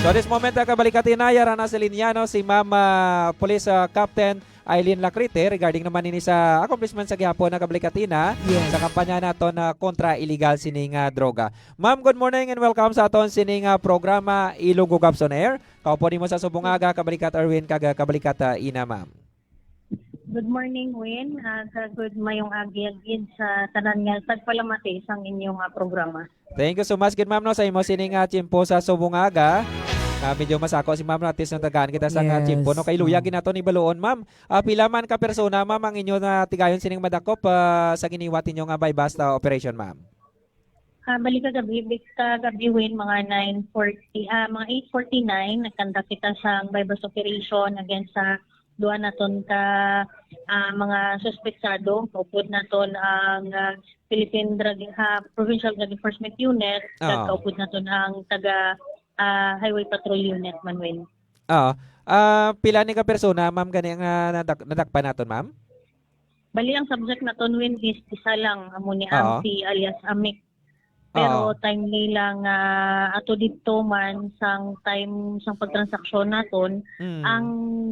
So, this moment, uh, kabalik naton, yara na sa linya, no, si Ma'am, uh, Police, uh, Captain Eileen Lacrite, regarding naman ini sa accomplishment sa gihapon na kabalik naton, uh, Yes. sa kampanya naton na kontra illegal sining, uh, droga. Ma'am, good morning and welcome sa aton sining, uh, programa, Ilonggo Gaps on Air. Kaupo nimo sa subong nga aga, kabalikat Erwin, kag, ah, kabalikat, ah, Ina, ma'am. Good morning, Win. Ah, sa good mayong agi gid sa tanan nga tagpalamati sang inyong, ah, programa. Thank you so much gid, ma'am, no, sa imo sining, ah, tiyempo sa subong nga aga. Ah, medyo masako si ma'am, no, at least natagaan kita sa nga Yes. tiyempo, no. Kay luya Mm. gid naton ibaluon, ma'am. Ah, pila man ka persona, ma'am, ang inyo natigayon sining madakop, ah, sa giniwat ninyo nga buy-bust, ah, operation, ma'am? Ah, bali kagabi, big kagabi, Win, mga nine forty, ah, mga eight forty-nine, nagkanda kita sa buy-bust operation against sa duha naton ka, ah, mga suspetsado. Kaupod naton ang, ah, Philippine Drug, ah, Provincial Drug Enforcement Unit, kag Ah. kaupod naton ang taga, ah, Highway Patrol Unit man, Win. Ah, ah, pila ni ka persona, ma'am, gani ang, ah, nadak-, nadakpan naton, ma'am? Bali, ang subject naton, Win, is isa lang, amo ni ang Oo. si alias Amik. Pero Oo. timely lang, ah, ato didto man sang time sang pagtransaksyon naton, Mm. ang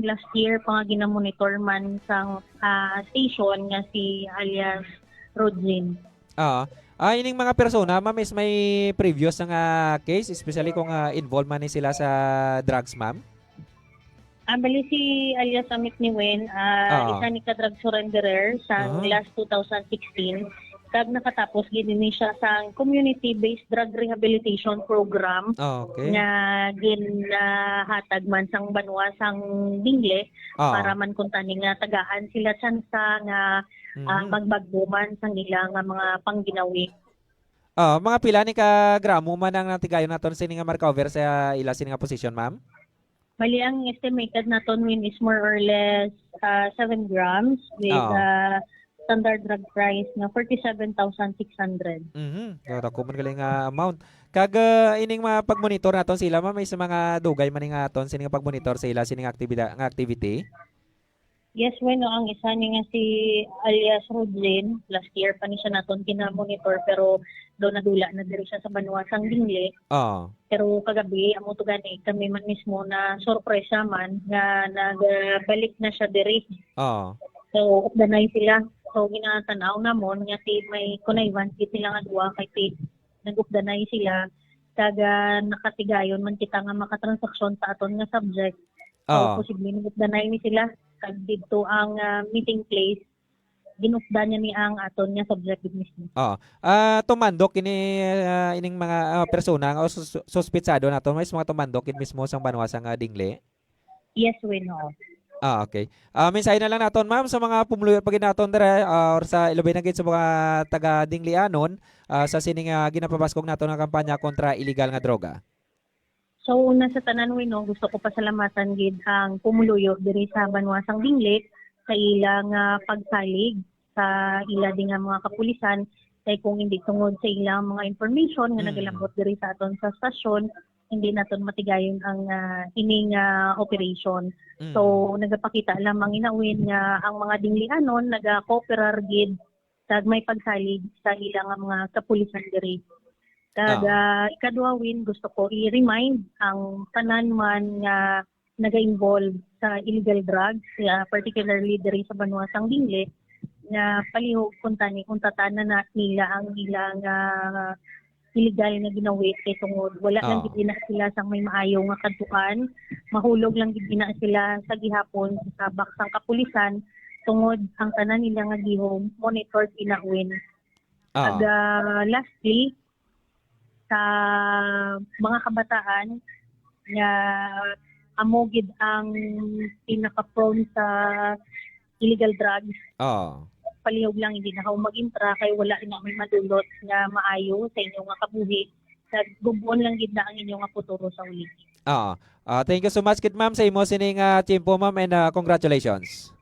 last year pa nga ginamonitor man sang, ah, station nga si alias Rodlin. Oo. Ah, ining mga persona, ma'am, is may previous na nga case, especially kung, ah, involved man ni sila sa drugs, ma'am? Ah, bali si alias Amit ni Wen, ah, Oo. isa ni ka drug surrenderer sa Aha. last two thousand sixteen. Kag nakatapos gid ni siya sa community-based drug rehabilitation program Ah, okay. nga ginhatag man sang banwa sang Dingle Oo. para man kuntani nga tagaan sila tsansa nga, ah, Mhm. magbag-o man sang ila nga mga pangginawi. Ah, mga pila ni ka gramo man ang natigayon naton sini nga ma-recover sa ila sini nga posisyon, ma'am? Bali, ang estimated naton, Win, is more or less, ah, seven grams with, Oo. ah, standard drug price nga forty-seven thousand six hundred. Mhm. So, dako man gali nga amount. Kag, ah, ining mga pagmonitor naton sila, ma'am, may sa mga dugay man nga aton sini nga pagmonitor sa ila sini nga aktibida-, nga activity? Yes, Win, no, ang isa ni nga si alias Rodlin, last year pa ni siya naton ginamonitor, pero daw nadula na diri siya sa banwa sang Dingle. Oo. Pero kagabi, amo to gani, kami man mismo na sorpresa man nga nagbalik na siya diri. Oo. So, updanay sila. So, ginatan-aw namon nga si may connivance gid sila nga duha kay si nag-updanay sila. Kag, ah, nakatigayon man kita nga makatransaksyon sa aton nga subject. So, Oo. posible nag-updanay ni sila. Kag didto ang, ah, meeting place, ginupdan niya ni ang aton nga subject gid mismo. Oo. Ah, tumandok ini, ah, ining mga, ah, persona nga sus-, suspitsado nato, may mga tumandok gid mismo sang banwa sang, ah, Dingle? Yes, Win, oo. Ah, okay. Ah, mensahe na lang naton, ma'am, sa mga pumuluyo pa gid naton dira, ah, or sa ilabi na gid sa mga taga Dinglianon, ah, sa sining, ah, ginapabaskog naton nga kampanya kontra illegal nga droga. So, una sa tanan, Win, no, gusto ko pasalamatan gid ang pumuluyo diri sa banwa sang Dingle sa ila nga pagsalig sa ila di nga mga kapulisan, kay kung hindi tungod sa ilang mga information nga Mm. nagalabot diri sa aton sa stasyon, hindi naton matigayon ang, ah, ining, ah, operation. Mm. So, nagapakita lamang, Win, nga ang mga Dinglianon nagakooperar gid kag may pagsalig sa ila nga mga kapulisan diri. Kag, Ah. ah, ikadua, Win, gusto ko i-remind ang tanan man nga naga-involve sa illegal drugs, ah, particularly diri sa banwa sang Dingle, nga palihog kuntani, kuntatan na, na nila ang ilang, ah, illegal nga ginawi kay tungod wala lang Oo. gid na sila sang may maayo nga kadtuan, mahulog lang gid na sila sa gihapon sa tabak sang kapulisan, tungod ang tanan nila nga gihom monitor gid na, Win. Oo. Kag, ah, lastly, sa mga kabataan nga amo gid ang pinaka-prone sa illegal drugs, Oo. palihog lang, hindi na kamo mag-intra kay wala na may madulot nga maayo sa inyo nga kabuhi. Kag gub-on lang gid na ang inyo nga futuro sa uli. Oo. Ah, thank you so much gid, ma'am, sa imo sining, ah, tiyempo, ma'am, and, ah, congratulations.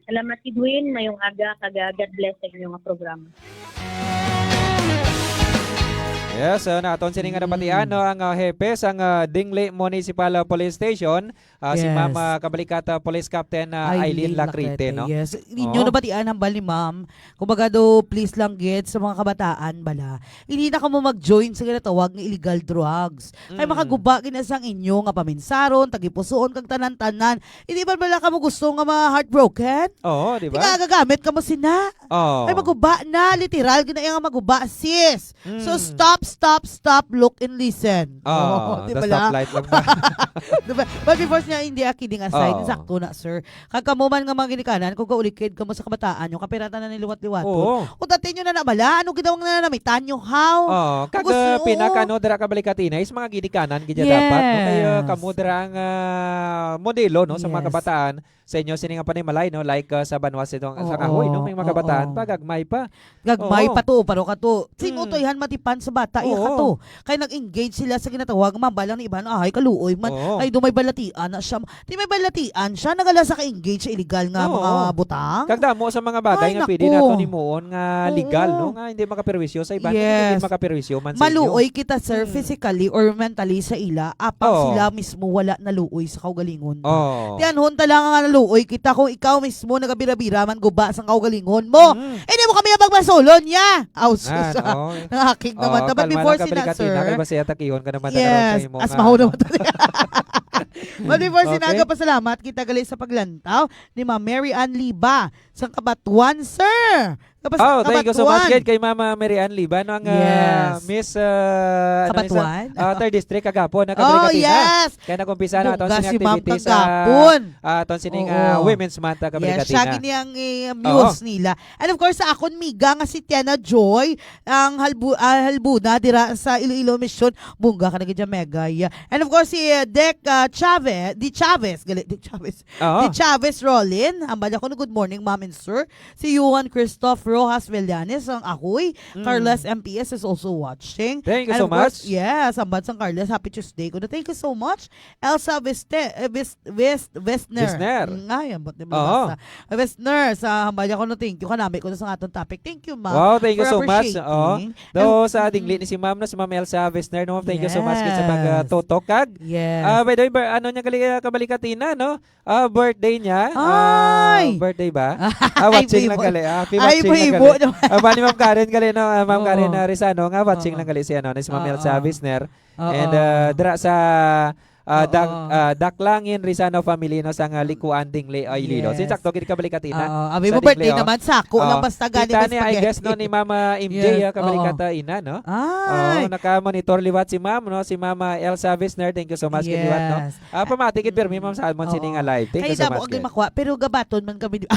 Salamat, Edwin. Mayong aga, kag, ah, God bless sa inyo nga programa. Yes, uh, naton sini nga nabatian, Mm. no, ang, uh, hepe sang, uh, Dingli Municipal, uh, Police Station, uh, si Yes. Ma'am, uh, Kabalikata Police Captain, uh, Eileen Eileen Lacrite, Lacrite, no? yes. Ninyo Oo. nabatian hambal ni Ma'am. Kumbaga do, please lang gid sa mga kabataan bala. Hindi na kamo mag-join sa ginatawag nga illegal drugs. Kay Mm. makaguba gid na sang inyo nga paminsaron, tagipusoon, kag tanan-tanan. Hindi ba bala kamo gusto nga ma-heartbroken? Oo, di ba? Tingagagamit kamo sina. Oo. Ay, maguba na. Literal gid na iya nga maguba, sis. So, Mm. stop, stop, stop, look and listen. Oo, Oo, di the ba la? stoplight lang ba? Di ba? But before niya, hindi, ah, kidding aside, Oo. sakto na, sir. Kag kamo man nga mga ginikanan, kung gaulikid kamo sa kabataan nyo, kapiratan na niliwat-liwat. Oo. Kung dati nyo na nabala, ano gid ang nanamitan nyo, how? Oo, kag, Gusto uh, pinaka, ano, dira kabalikatina is mga ginikanan gid ya dapat, no? Kaya Yes. kamo dira ang, ah, modelo, no, sa mga Yes. kabataan sa inyo sini nga panimalay, no? Like, uh, sa banwa sa itong, sa Oo, Kahoy, no? May mga oo. kabataan pa, gagmay pa. Gagmay Oo. pa to, pero kato. Sing Mm. utoy han matipan sa bata, iya Oo. kato. Kay nag-engage sila sa ginatawag, mabalang ni iban, ay, kaluoy man. Oo. Ay, do may balatian na siya. Di may balatian siya, nagalasa ka-engage sa illegal nga Oo. mga butang. Kag damo sa mga bagay Ay, nga pwede naku. naton himuon nga legal, Oo. no? Nga hindi makaperwisyo sa iban, hindi Yes. makaperwisyo man sa inyo. Maluoy kita, sir, Mm. physically or mentally sa ila, apang Oo. sila mismo wala naluoy sa kaugalingon. Oo. Tiyanhon ta lang nga naluoy kita kung ikaw mismo nagabira-bira man guba sang kaugalingon mo. Mm. Hindi mo kami ang magmasulon niya. Aw, sus. Nan, oo. Nangakig naman Oo, ta. But kalma before lang, sina, Kabrikatina, sir. kay basta yatakihon ka naman na Yes, naman sa imo as nga, mahaw ano. naman ta. But before sina, Okay. nagapasalamat kita gali sa paglantaw ni Ma'am Mary Ann Liba sa Kabatuan, sir. Kapas-, Oh, thank you so much Kabatuan. gid kay Mama Mary Ann Liba, no, ang, ah, Yes. Miss, ah, ano ni sa, Kabatuan? ah, third District kagapon, na Oh, Kabrikatina. yes. Kaya nag-umpisa na aton Bongga sining si Ma'am activity sa, kagapon. ah, aton sining, Oo. ah, Women's Month, ah, Yes, Kabrikatina. siya gini ang, eh, Oo. muse nila. And of course, sa akon miga nga si Tiana Joy, ang halbu-, ah, halbuna dira sa Iloilo Mission, bongga ka na gid dyan, Megay. And of course, si, eh, Dec, ah, Chavez, Di Chavez, gali, Di Chavez. Oo. Di Chavez Rollin, hambal niya kuno, "Good morning, ma'am and sir." Si Johan Christoph Rojas Villanes, ang Ahoy, Mm. Carles M P S is also watching. Thank you And so of course, much. yes, hambal sang Carles, happy Tuesday kuno. Thank you so much. Elsa Veste-, eh, Ves-, Ves-, Vesner. Vesner. Mm, ay, ambot ni Oo. Mabasa. Vesner, sa hambal niya kuno, thank you. Kanami kuno sa aton topic. Thank you, ma'am, Wow, thank you for so much. Oo. appreciating. Daw And, sa dingli mm. ni si ma'am, no, si Ma'am Elsa Vesner, no, ma'am, thank you so much gid sa Yes. pagtutok. Kag, Yes. ah, by the way, ber-, ano niya gali, ah, kabalikatina, no? Ah, birthday niya. Ah, Ay! birthday ba? Ah, Ay, watching lang bibo. gali. Ah, happy Ay, watching lang bibo gali. naman. Ah, bali, Ma'am Karen gali, no? Ah, Ma'am Oo. Karen, ah, Rizano, nga watching Oo. lang gali si, ano, ni si Ma'am Oo. Elsa Visner. Oo. And, ah, dira sa, ah, Dak-, Oo. ah, Daklangin Rizano family, no, sa nga Likuan, Dingli, Iloilo. Yes. Sinsakto gid kabalikatina Oo, abi sa mo birthday Dingli, oh. naman, sako lang Oo. basta gani Kita may ni, I guess, no, spaghetti. ni Mama M J, Yes, ah, oo. kabalikatina, no? Ay. Oo, naka-monitor liwat si Ma'am, no? Si Mama Elsa Visner, thank you so much gid liwat, no? Yes. Ah, pamati gid pirmi, Ma'am, sa amon sini Oo. nga live. Thank Kay you so damo much ang gid. makuha, pero gabaton man kami.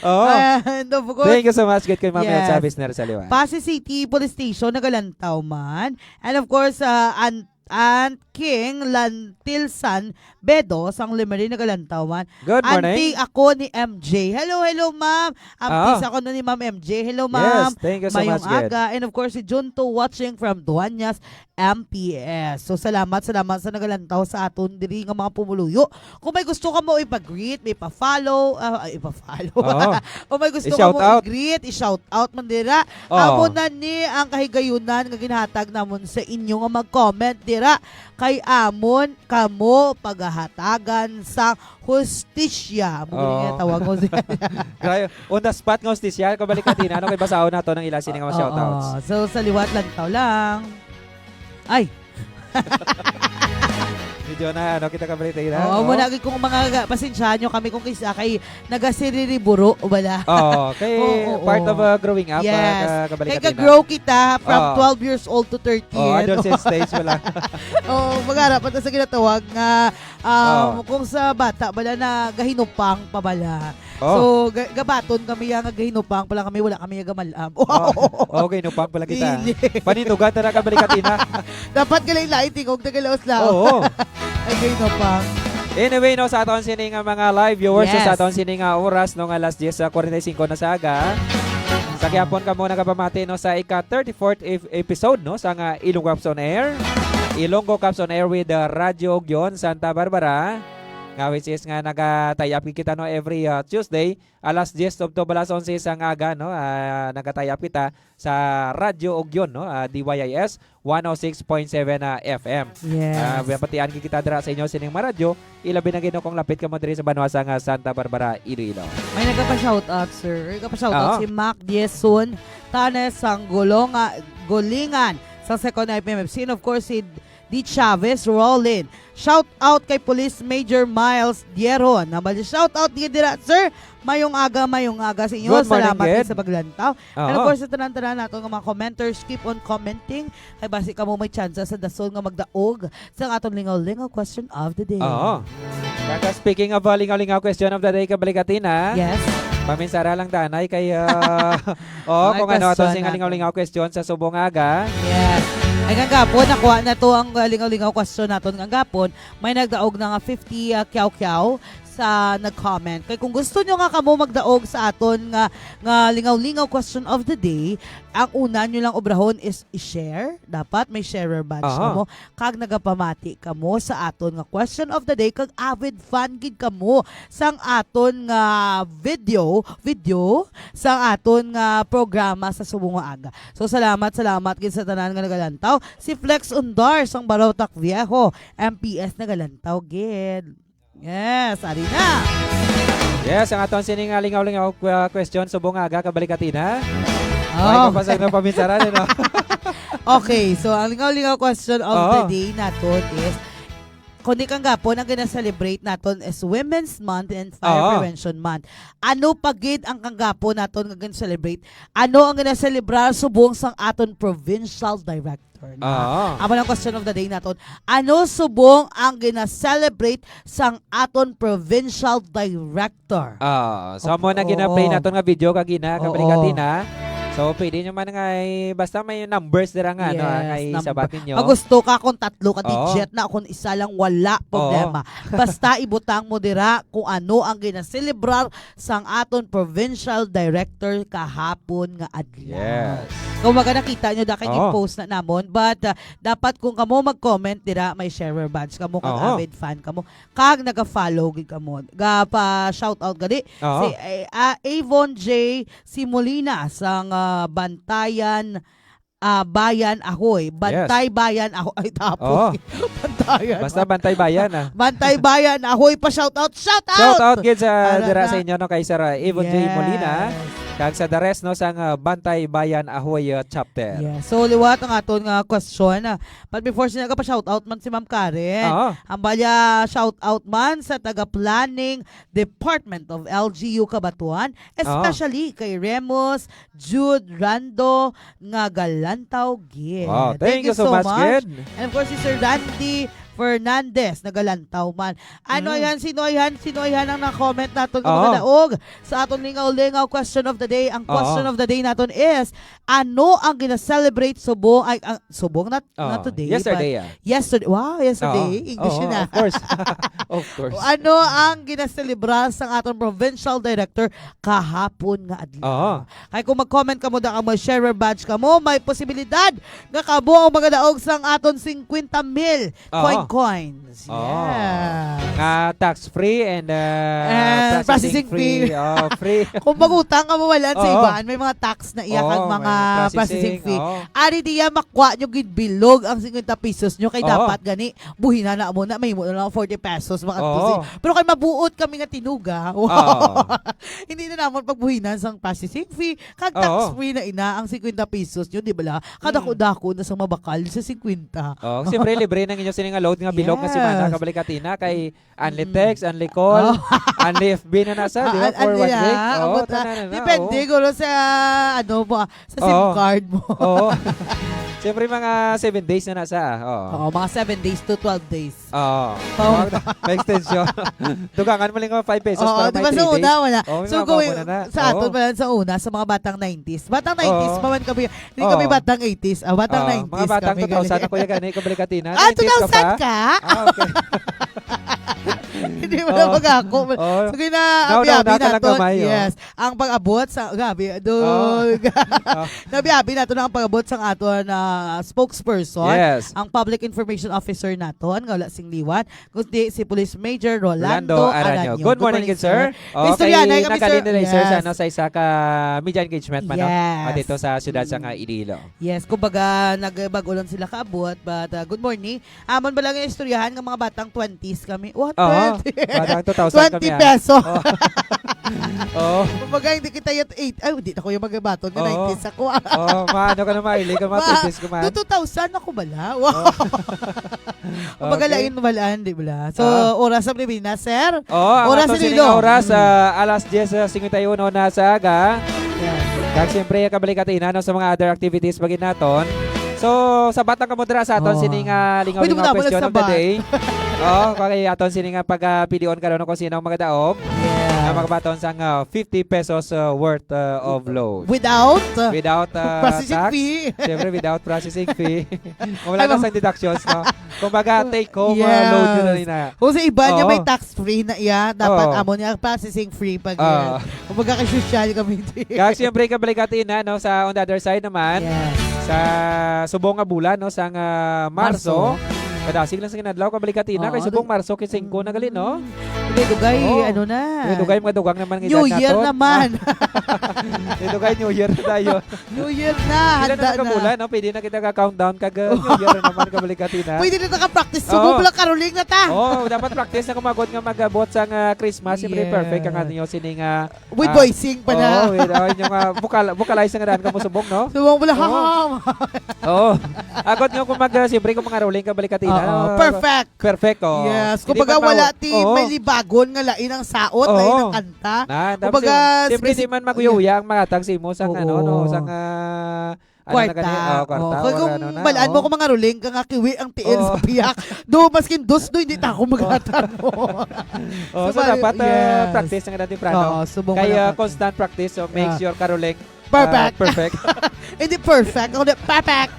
Oo. And of course, Thank you so much gid kay Ma'am Elsa Yes. Visner sa liwat. Passi City Police Station, nagalantaw man. And of course, uh, Aunt, Aunt King Lantilsan Bedo, sang Lemery, nagalantaw man. Good morning. Auntie ako ni M J. Hello, hello, ma'am. Auntie Ah. sa ako ni Ma'am M J. Hello, Yes, ma'am. thank you so Mayong much, Ged. aga. And of course, si Junto watching from Duañas, M P S. So, salamat, salamat sa nagalantaw sa aton diri nga mga pumuluyo. Kung may gusto ka mo ipag-greet, may pa-follow, ah, ay, ipa-follow. Oo. Kung may gusto ka I-shout mo out. i-greet, i-shout out man dira. Oo. Amo na ni ang kahigayunan nga ginhatag namon sa inyo nga mag-comment dira. Kay amon kamo pagahatagan sa hustisya. Amo gid Oo. nga tawag ko siya. Grabe, on the spot nga hustisya. Kabalikatina, ano, kay basahon nato ng ila sini nga mga Oo. shoutouts. So, sa liwat lang, tao lang. Ay. Medyo na, ano, kita kabalikatina, Oo, no? muna kung mga ga-, pasensyahan nyo kami kung kisa kay nagasiririburuo, wala. Oo, kay Oo, oo, part oo. of, uh, growing up, Yes. uh, ka-, Kay kabalikatina. ka-grow kita from Oo. twelve years old to thirty, Oo, ano? adolescent stage, wala. Oo, mag-arap pa ta sa ginatawag nga, um, Oo. kung sa bata, bala na gahinupang pa bala. Oh. So, ga-, gabaton kami ya nga gahinupang pala kami, wala kami ya gamalam. Oh. Oh, okay, hinupang pala kita. Dili. Panindugan ta na kabalikatina. Dapat gali lain tingog na galaos lang. Oo. Ay, gahinupang. Anyway, no, sa aton sini nga mga live viewers, Yes. sa aton sini nga oras, no, nga alas diyes, ah, kwarenta y singko na sa aga. Sa gihapon kamo nagapamati, no, sa ika thirty-fourth ep-, episode, no, sa nga Ilonggo Caps on Air. Ilonggo Caps on Air with, uh, Radyo Ugyon, Santa Barbara. nga which is nga naga-tie up kita, no, every, ah, Tuesday, alas diyes tubtob alas onse sang aga, no, ah, naga-tie up kita sa Radyo Ugyon, no, ah, D Y I S one oh six point seven, ah, F M. Yes. Ah, binabatian kita dira sa inyo sining mga radyo, ilabi na gid, no, kung lapit kamo diri sa banwa sang, ah, Santa Barbara, Iloilo. May nagapa-shoutout, sir. Nagapa-shoutout Oo. si Mac Dieson Tanes sang Gulonga-, Gulingan sa Second I P M F C. And of course, si D Chavez Rollin. Shout out kay Police Major Miles Dieron. Nabali, shout out gid dira, sir. Mayong aga, mayong aga sa inyo. Good morning, Salamat gid. gid sa paglantaw. And of Oo. course, sa tanan-tanan nato nga mga commenters, keep on commenting. Kay basi kamo may tsansa sa dasol nga magdaog sa aton lingaw-lingaw question of the day. Oo. Kaka, speaking of, uh, lingaw-lingaw question of the day, Kabalikatina, Yes. paminsara lang danay kay, uh, oh, Ay, kung ano ato question sing natin. lingaw-lingaw question sa subong aga. Yes. Ay, kagapon, nakuha na to ang, uh, lingaw-lingaw question naton kagapon. May nagdaog na nga fifty, uh, kyaw-kyaw sa nag-comment. Kay kung gusto nyo nga kamo magdaog sa aton nga, nga lingaw-lingaw question of the day, ang una nyo lang obrahon is i-share. Dapat may sharer badge Aha. kamo. Kag nagapamati kamo sa aton nga question of the day, kag avid fan gid kamo sang aton nga video, video, sang aton nga programa sa subong nga aga. So, salamat, salamat gid sa tanan nga nagalantaw. Si Flex Undar sang Barotac Viejo, M P S, nagalantaw gid. Yes, ari na. Yes, ang aton sining, ah, lingaw-lingaw, ah, question subong nga aga, Kabalikatina. Oh. May kapasag na paminsara, no? Okay, so ang lingaw-lingaw question of the Oo. day naton is, kundi kagapon ang gina-celebrate naton is Women's Month and Fire Oo. Prevention Month. Ano pa gid ang kagapon naton nga gina-celebrate? Ano ang gina-celebrar subong sang aton provincial director? Na? Oo. Amo ang question of the day naton. Ano subong ang gina-celebrate sang aton provincial director? Ah, so amo na Oo. gina-play naton nga video kagina, Oo. Kabalikatina. So, pwede nyo man nga i-, basta may numbers dira nga, no, Yes, nga number. isabat ninyo. Pag gusto ka kung tatlo ka Oo. digit na, kung isa lang, wala Oo. problema. Basta ibutang mo dira kung ano ang ginaselebrar sang aton provincial director kahapon nga adlaw. Yes. Kung baga nakita nyo, da kay Oo. i-post na namon, but, uh, dapat kung kamo mag-comment dira, may sharer badge kamo, kag Oo. avid fan kamo, kag naga-follow gid kamo. Ga pa shout out gani Oo. si, eh, ah, Avon J Simolina sang, ah, Bantayan, ah, Bayan Ahoy. Bantay Yes. Bayan Ahoy. Ay, tapos. Oo. Bantayan. Basta Bantay Bayan, ah. Bantay Bayan Ahoy pa shout out. Shout out! Shout out gid sa Ara dira na. sa inyo, no, kay Sir, ah, Avon J Yes. Molina. Kag sa the rest, no, sang, ah, Bantay Bayan Ahoy, ah, chapter. Yes. So, liwat ang aton nga question. Ah, but before sila ka pa shout out man si Ma'am Karen. Oo. Ang balya shout out man sa taga planning Department of L G U Cabatuan, Oo. especially kay Remus Jude Rando nga galantaw gid. Wow, thank Thank you you so so much, much. Gid. And of course, si Sir Randy Fernandez, nagalantaw man. Ano Mm. yan? Sino yan? Sino yan ang na-comment naton nga Oo. mga daog? Sa aton lingaw-lingaw question of the day, ang Oo. question of the day naton is, ano ang gina-celebrate subong, ay, ang, subong na, Oo. na today, Yesterday, but ah. yesterday. Wow, yesterday. Oo. English Oo, yun, ah. of course. Of course. Ano ang ginaselebrar sang aton provincial director kahapon nga adlaw? Oo. Kay kung mag-comment kamo, da kamo, share badge kamo, may posibilidad nga kamo ang magadaog sang aton fifty mil Oo. coin coins. Oo. Yes. Nga tax-free and, uh, And processing processing fee. fee. Oh, free. Kung mag-utang ka, mawalan sa Oo. iban, may mga tax na iya kag Oo, mga may processing processing, fee. oo. Ari diya, makuha nyo gid bilog ang fifty pesos nyo, kay Oo. dapat gani, buhina na mo na, mahimo na lang forty pesos, mga Oo. tusi. Pero kay mabuot kami nga tinuga, wow. Oo. Hindi na namon pagbuhinan sang processing fee, kag Oo. tax-free na ina ang fifty pesos nyo, di ba la? Kadako-dako na sa mabakal sa fifty. Oh, siyempre, libre na ninyo sini nga load nga bilog nga Yes. semana, kabalikatina, kay only Mm. text, only call, Oh. only F B na nasa, di ba? Ah, For only one week. na, Oo, abot na. tanan na, Depende, oo. guro, sa, ano mo, sa SIM Oo. card mo. Oo. Siyempre, mga seven days na nasa, oo. Oo, mga seven days to twelve days. Oo. Oo. May extension. Dugangan mo lang mga five pesos Oo, para di may ba sa three una, days. wala? Oo, may So, mga kung babo na na. sa aton Oo. pala sa una, sa mga batang nineties. Batang nineties Oo. pa man kami. Hindi kami Oo. batang eighties. Ah, batang Oo, nineties mga batang kami, two thousand gani. ako yan, gani, kabalikatina. Ah, Nineties ka two thousand pa? ka? Ah, okay. Hindi mo na Oo. mag-ako. Oo. So, gina-, Naunaw abi-abi na ka lang nato. Gamay, oh. Yes. Ang pag-abot sa, grabe, dog. Oh. Oh. Nabi-abi nato na ang pag-abot sa aton na spokesperson, Yes. ang public information officer naton, nga wala sing liwan, kundi si Police Major Rolando Rolando Aranyo. Aranyo. Good Good morning, morning, good sir. sir. Oh, Istorya kay na kami, sir. Nakalin nila, sir, sa, Yes. ano, sa isa ka media engagement man, no? Yes. Ah, dito sa siyudad sa Mm. nga Iloilo. Yes, kumbaga, nag-, bago lang sila kaabot, but, uh, good morning. Amon ba lang yung istoryahan nga mga batang twenties kami? What? Oo. Twenty? Batang two thousand kami, Twenty ah. peso. Oo. Oo. Kumbaga, hindi kita yet eight. Ay, hindi na ko yung magabaton nga Oo. nineties ako, ah. Oo, maano ka na, maili ka, mga Ma-, twenties ka man. Two thousand ako bala. Wow. Oo. Kumbaga, Okay. lain balaan, di bala? So, Ah. oras sa Pilipinas, sir? Oo, ang Oras aton sa sining Iloilo. oras, Mm. ah, alas diyes, ah, singkwenta y uno na sa aga. Yes. Kag siyempre, kabalik atin, ano, sa mga other activities pa gid naton. So, sabat lang kamo dira sa aton Oh. sining, ah, lingaw-lingaw Pwede mo na pala question of the sabat. day. Oh, kay aton sining, ah, pag, ah, pilion karon kung sino ang magadaog Yeah. na makabaton sang, ah, fifty pesos, ah, worth, ah, of load. Without, uh, Without, ah, processing tax. fee. Siyempre, without processing fee. Wala Ay, na ma- sa deductions, no? Kumbaga, take home, ah, Yes. load yun na rin na. Kung sa iba niya, Oo. may tax free na iya, dapat Oo. amo niya processing free pag Oo. yan. Kumbaga, kay social kami din. Kag siyempre, kabalik atin na, no, sa on the other side naman, Yes. sa subong nga bulan, no, sang, ah, Marso. Marso. Kadasig lang sa kinadlaw, kabalik atin na, kay Oo, subong di- Marso, kay singko na gali, no? Mm. Dugay-dugay, Oo. ano na. Dugay-dugay, mga dugang naman ang New edad Year naton. naman. Ah. Dugay, New Year na tayo. New Year na, Sila handa naman na. kabulan, no? Pwede na kita ka-countdown kag, uh, New Year na naman, kabalik atin na. Pwede na ta ka-practice. Oo. Subong pala, caroling na ta. Oo, dapat practice na kumagod nga mag-abot sang, ah, Christmas. Siyempre, Yes. perfect ang ano nyo, sining, ah, With ah, voicing pa na. oo, with, ah, inyong, ah, vocal-, vocalize nga daan ka mo subong, no? Subong pala, Oo. ha, ha, ha. Oo. Agod nyo kung mag, ah, siyempre, kung mga rolling, kabalik atin na. Oo, perfect. Perfect, oh. Yes, Hindi kumbaga man ma-, wala ti Oo. may libagon nga lain ang saot, Oo. lain ang kanta. Na, tapos Kumbaga, si-, siyempre, sige, di man sige. maguya-uya ang makatag sa imo sang Oo. ano, no, sang, ah, ano na Kwarta. gani? Oh, kwarta, Oh, kay or kung ano na, balaan mo oh. kung mga ruling ka nga kiwi ang tiil sa Oh. piyak. Do, maskin dos, do, hindi ta ako maghatag mo. Oh, So, so bali-, dapat, ah, yes. practice nga dati, Prano. Oo, subong Kay, mo lang ah, practice. constant practice, so makes Ah. your caroling, ah, Perfect. perfect. Hindi perfect. Ako na, perfect.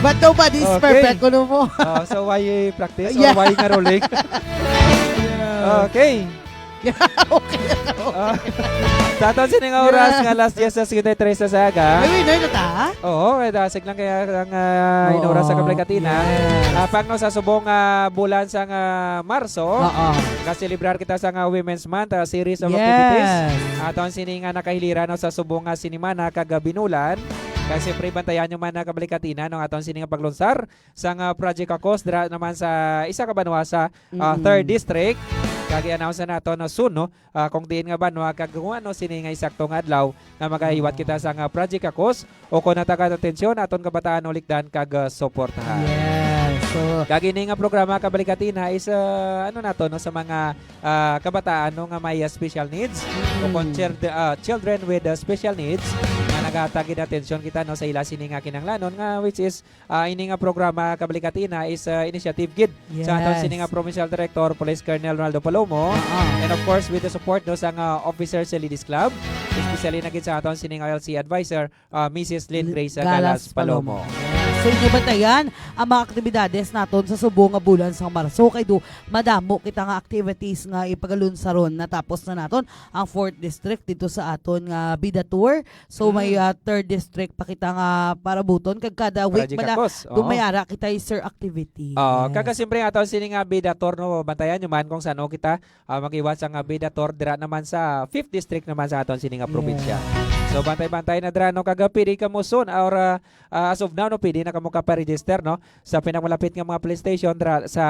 But nobody's Okay. perfect, kuno mo. Oh, so why practice or Yeah. why nga rolling? Yeah. Okay. Okay, okay. Ah, sa aton sining oras Yeah. nga alas diyes sa singkwenta y tres sa aga. May winner na ta? Oo, eh, dasig lang kaya ang, ah, Oo. inoras sa Kaplay Katina. Yes. Ah, pang, no, sa subong, ah, bulan sa nga Marso, Oo. kaselebrar kita sa nga Women's Month, ah, series of Yes. activities. Aton sini nga nakahilira, no, sa subong nga sinimana kag, ah, binulan. Kag siyempre, bantayan nyo man na, Kaplay Katina, no, aton sini nga paglunsar sa nga Project Akos, dira naman sa isa ka banwa sa, ah, Mm-mm. third District. Kag i-announce na nato, no, soon, no, ah, kung diin nga banwa, kag kung ano sini nga eksakto nga adlaw nga magahiwat Oo. kita sa nga Project Akos, o kung natagan atensyon aton kabataan, ulikdan kag, ah, suportahan. Yes. So Kag ini nga programa, Kaplay Katina, is, ah, ano nato, no, sa mga, ah, kabataan, no, nga may, ah, special needs, o kung Mm. child-, ah, children with, ah, special needs, nga naghatag gid atensyon kita, no, sa ila sini nga kinahanglanon, nga which is ah, ini nga programa, Kaplay Katina, is, ah, initiative gid sa aton Yes. sini nga Provincial Director, Police Colonel Ronaldo Palomo, Ah. and of course, with the support, no, sa nga officers sa Ladies Club, especially na gid sa aton sini nga L C advisor, ah, Missus Lynn L-, Grace Galas Galas Palomo. Palomo. Yes. So, inyo bantayan ang mga aktibidades naton sa subong nga bulan sa Marso, kay do madamo kita nga activities nga ipagalunsaron. Natapos na naton ang fourth district dito sa aton nga Bida Tour. So, may, Mm. ah, third district pa kita nga parabuton. Kag kada week Project bala, Akos, do oo. may ara kita, sir, activity. Oo, Yes. kag siyempre, aton sini nga Bida Tour, no, bantayan nyo man kung saan, no, kita, ah, mag-iwat sa nga Bida Tour dira naman sa fifth district naman sa aton sini nga probinsya. Yes. So, bantay-bantay na dira, no, kag pwede ka mo soon, or, ah, ah, as of now, no, pwede na kamo ka-register, no, sa pinakamalapit nga mga police station dira sa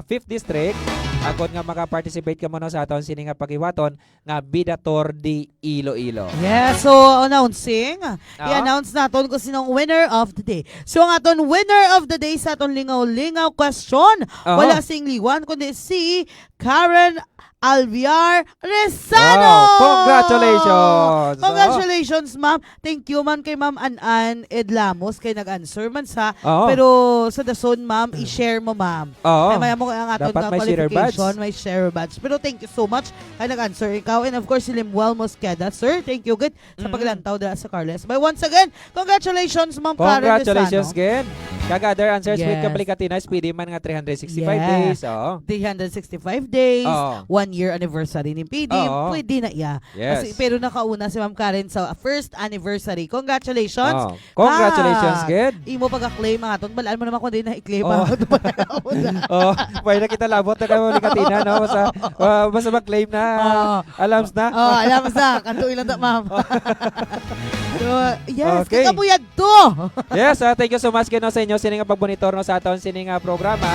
fifth district, agod nga maka-participate ka mo, no, sa aton sini nga pag-iwaton nga Bida Tour de Iloilo. Yes, so announcing, Ah. i-announce naton kung sinong winner of the day. So ang aton winner of the day sa aton lingaw-lingaw question, Ah. wala sing liwan kundi si Karen Alviar Resano. Wow! Congratulations! Congratulations, ma'am. Thank you man kay Ma'am An-An Edlamos kay nag-answer man sa, Oo. pero sa dason, ma'am, i-share mo, ma'am. Oo. Ay, maya mo ang aton Dapat nga may share badge. qualification, may share badge. Pero thank you so much kay nag-answer ikaw. And of course, si Lemuel Mosqueda, sir, thank you gid sa Mm-mm. paglantaw dira sa Carles. But once again, congratulations, Ma'am Karen Congratulations Resano. again. Kag other answers with Yes. Kabalikatina, pwede man nga three hundred sixty-five Yes. days. Oo. Three hundred sixty-five days, Oo. one year anniversary ni P D, Oo. pwede na iya. Yes. Kasi, pero nakauna si Ma'am Karen sa first anniversary. Congratulations. Oh, congratulations, Ah, gid. imo pag-claim ang aton. Balaan mo naman kung di na i-claim Oh. ang aton. Oh, pwede na kita labot na kamo ni Katina, no? Basta, ah, basta mag-claim na, Oh. alams na. Oh, alams na. Kanto ilang ta, ma'am. So, yes, Okay. kay kabuyag to. Yes, ah, thank you so much, gid, no, sa inyo sini nga pagbonitor, no, sa aton sini nga programa.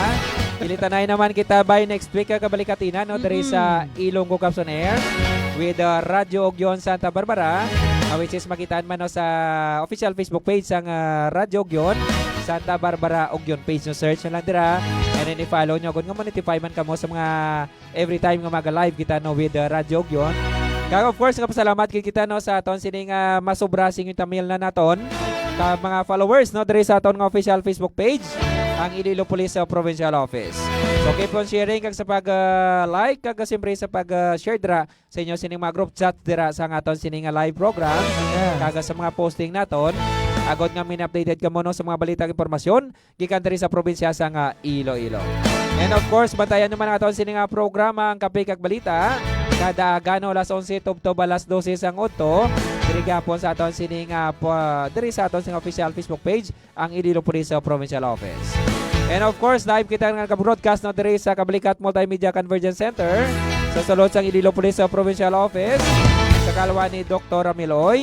Ilitanay naman kita by next week, ah, Kabalikatina, no, diri sa Mm-mm. Ilonggo Caps on Air with, ah, Radyo Ugyon Santa Barbara, ah, which is makitaan man, no, sa official Facebook page sang, ah, Radyo Ugyon Santa Barbara Ugyon page, no, search nyo lang dira, and then i-follow nyo gud nga ma-notify man kamo sa mga every time nga mag-live kita, no, with, uh, Radyo Ugyon. Kag of course, nga pasalamat gid kita, no, sa aton sining, ah, masobra sing tamil na naton ka mga followers, no, diri sa aton nga official Facebook page, ang Iloilo Police, uh, Provincial Office. So keep on sharing kag sa pag, uh, like kag siyempre sa pag, uh, share dira sa inyo sining mga group chat dira sa aton sining, uh, live program. Yes. Kag sa mga posting naton, agod nga mini-updated kamo, no, sa mga balita ug impormasyon gikan diri sa probinsya sang Iloilo. And of course, bantayan naman ang aton sini nga programa, ang Kape kag Balita, kada aga, no, alas onse tubtob alas dose sang udto, diri gihapon sa aton sini nga pa, diri sa aton sini nga official Facebook page, ang Iloilo Police, uh, Provincial Office. And of course, live kita nga nag-broadcast, no, diri sa Kabalikat Multimedia Convergence Center sa sulod sang Iloilo Police, uh, Provincial Office, sa kalwa ni Doktor Ramil Oy.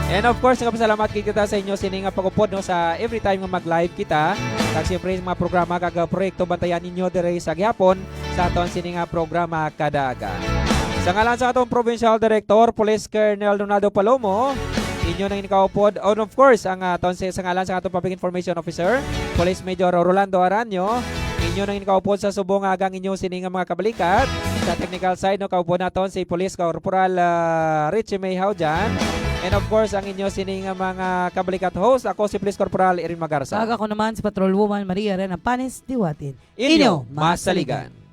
And of course, nagapasalamat gid kita sa inyo sini nga pag-upod, no, sa every time nga mag-live kita. Kag siyempre, mga programa kag, uh, proyekto bantayan ninyo diri sa gihapon sa aton sini nga programa kada aga. Sa ngalan sa atong Provincial Director, Police Colonel Donaldo Palomo, inyo nang inkaupod, and of course, ang, uh, aton si-, sa ngalan sa atong Public Information Officer, Police Major Rolando Aranyo, inyo nang inkaupod sa subong nga aga ang inyo sini nga mga kabalikat. Sa technical side, no, kaupod naton si Police Corporal, ah, Richie May Haujan. And of course, ang inyo sini nga mga kabalikat host, ako si Police Corporal Erin Magarza. Kag ako naman si Patrol Woman Maria Rena Panes Diwatin. Inyo, Inyo, masaligan. masaligan.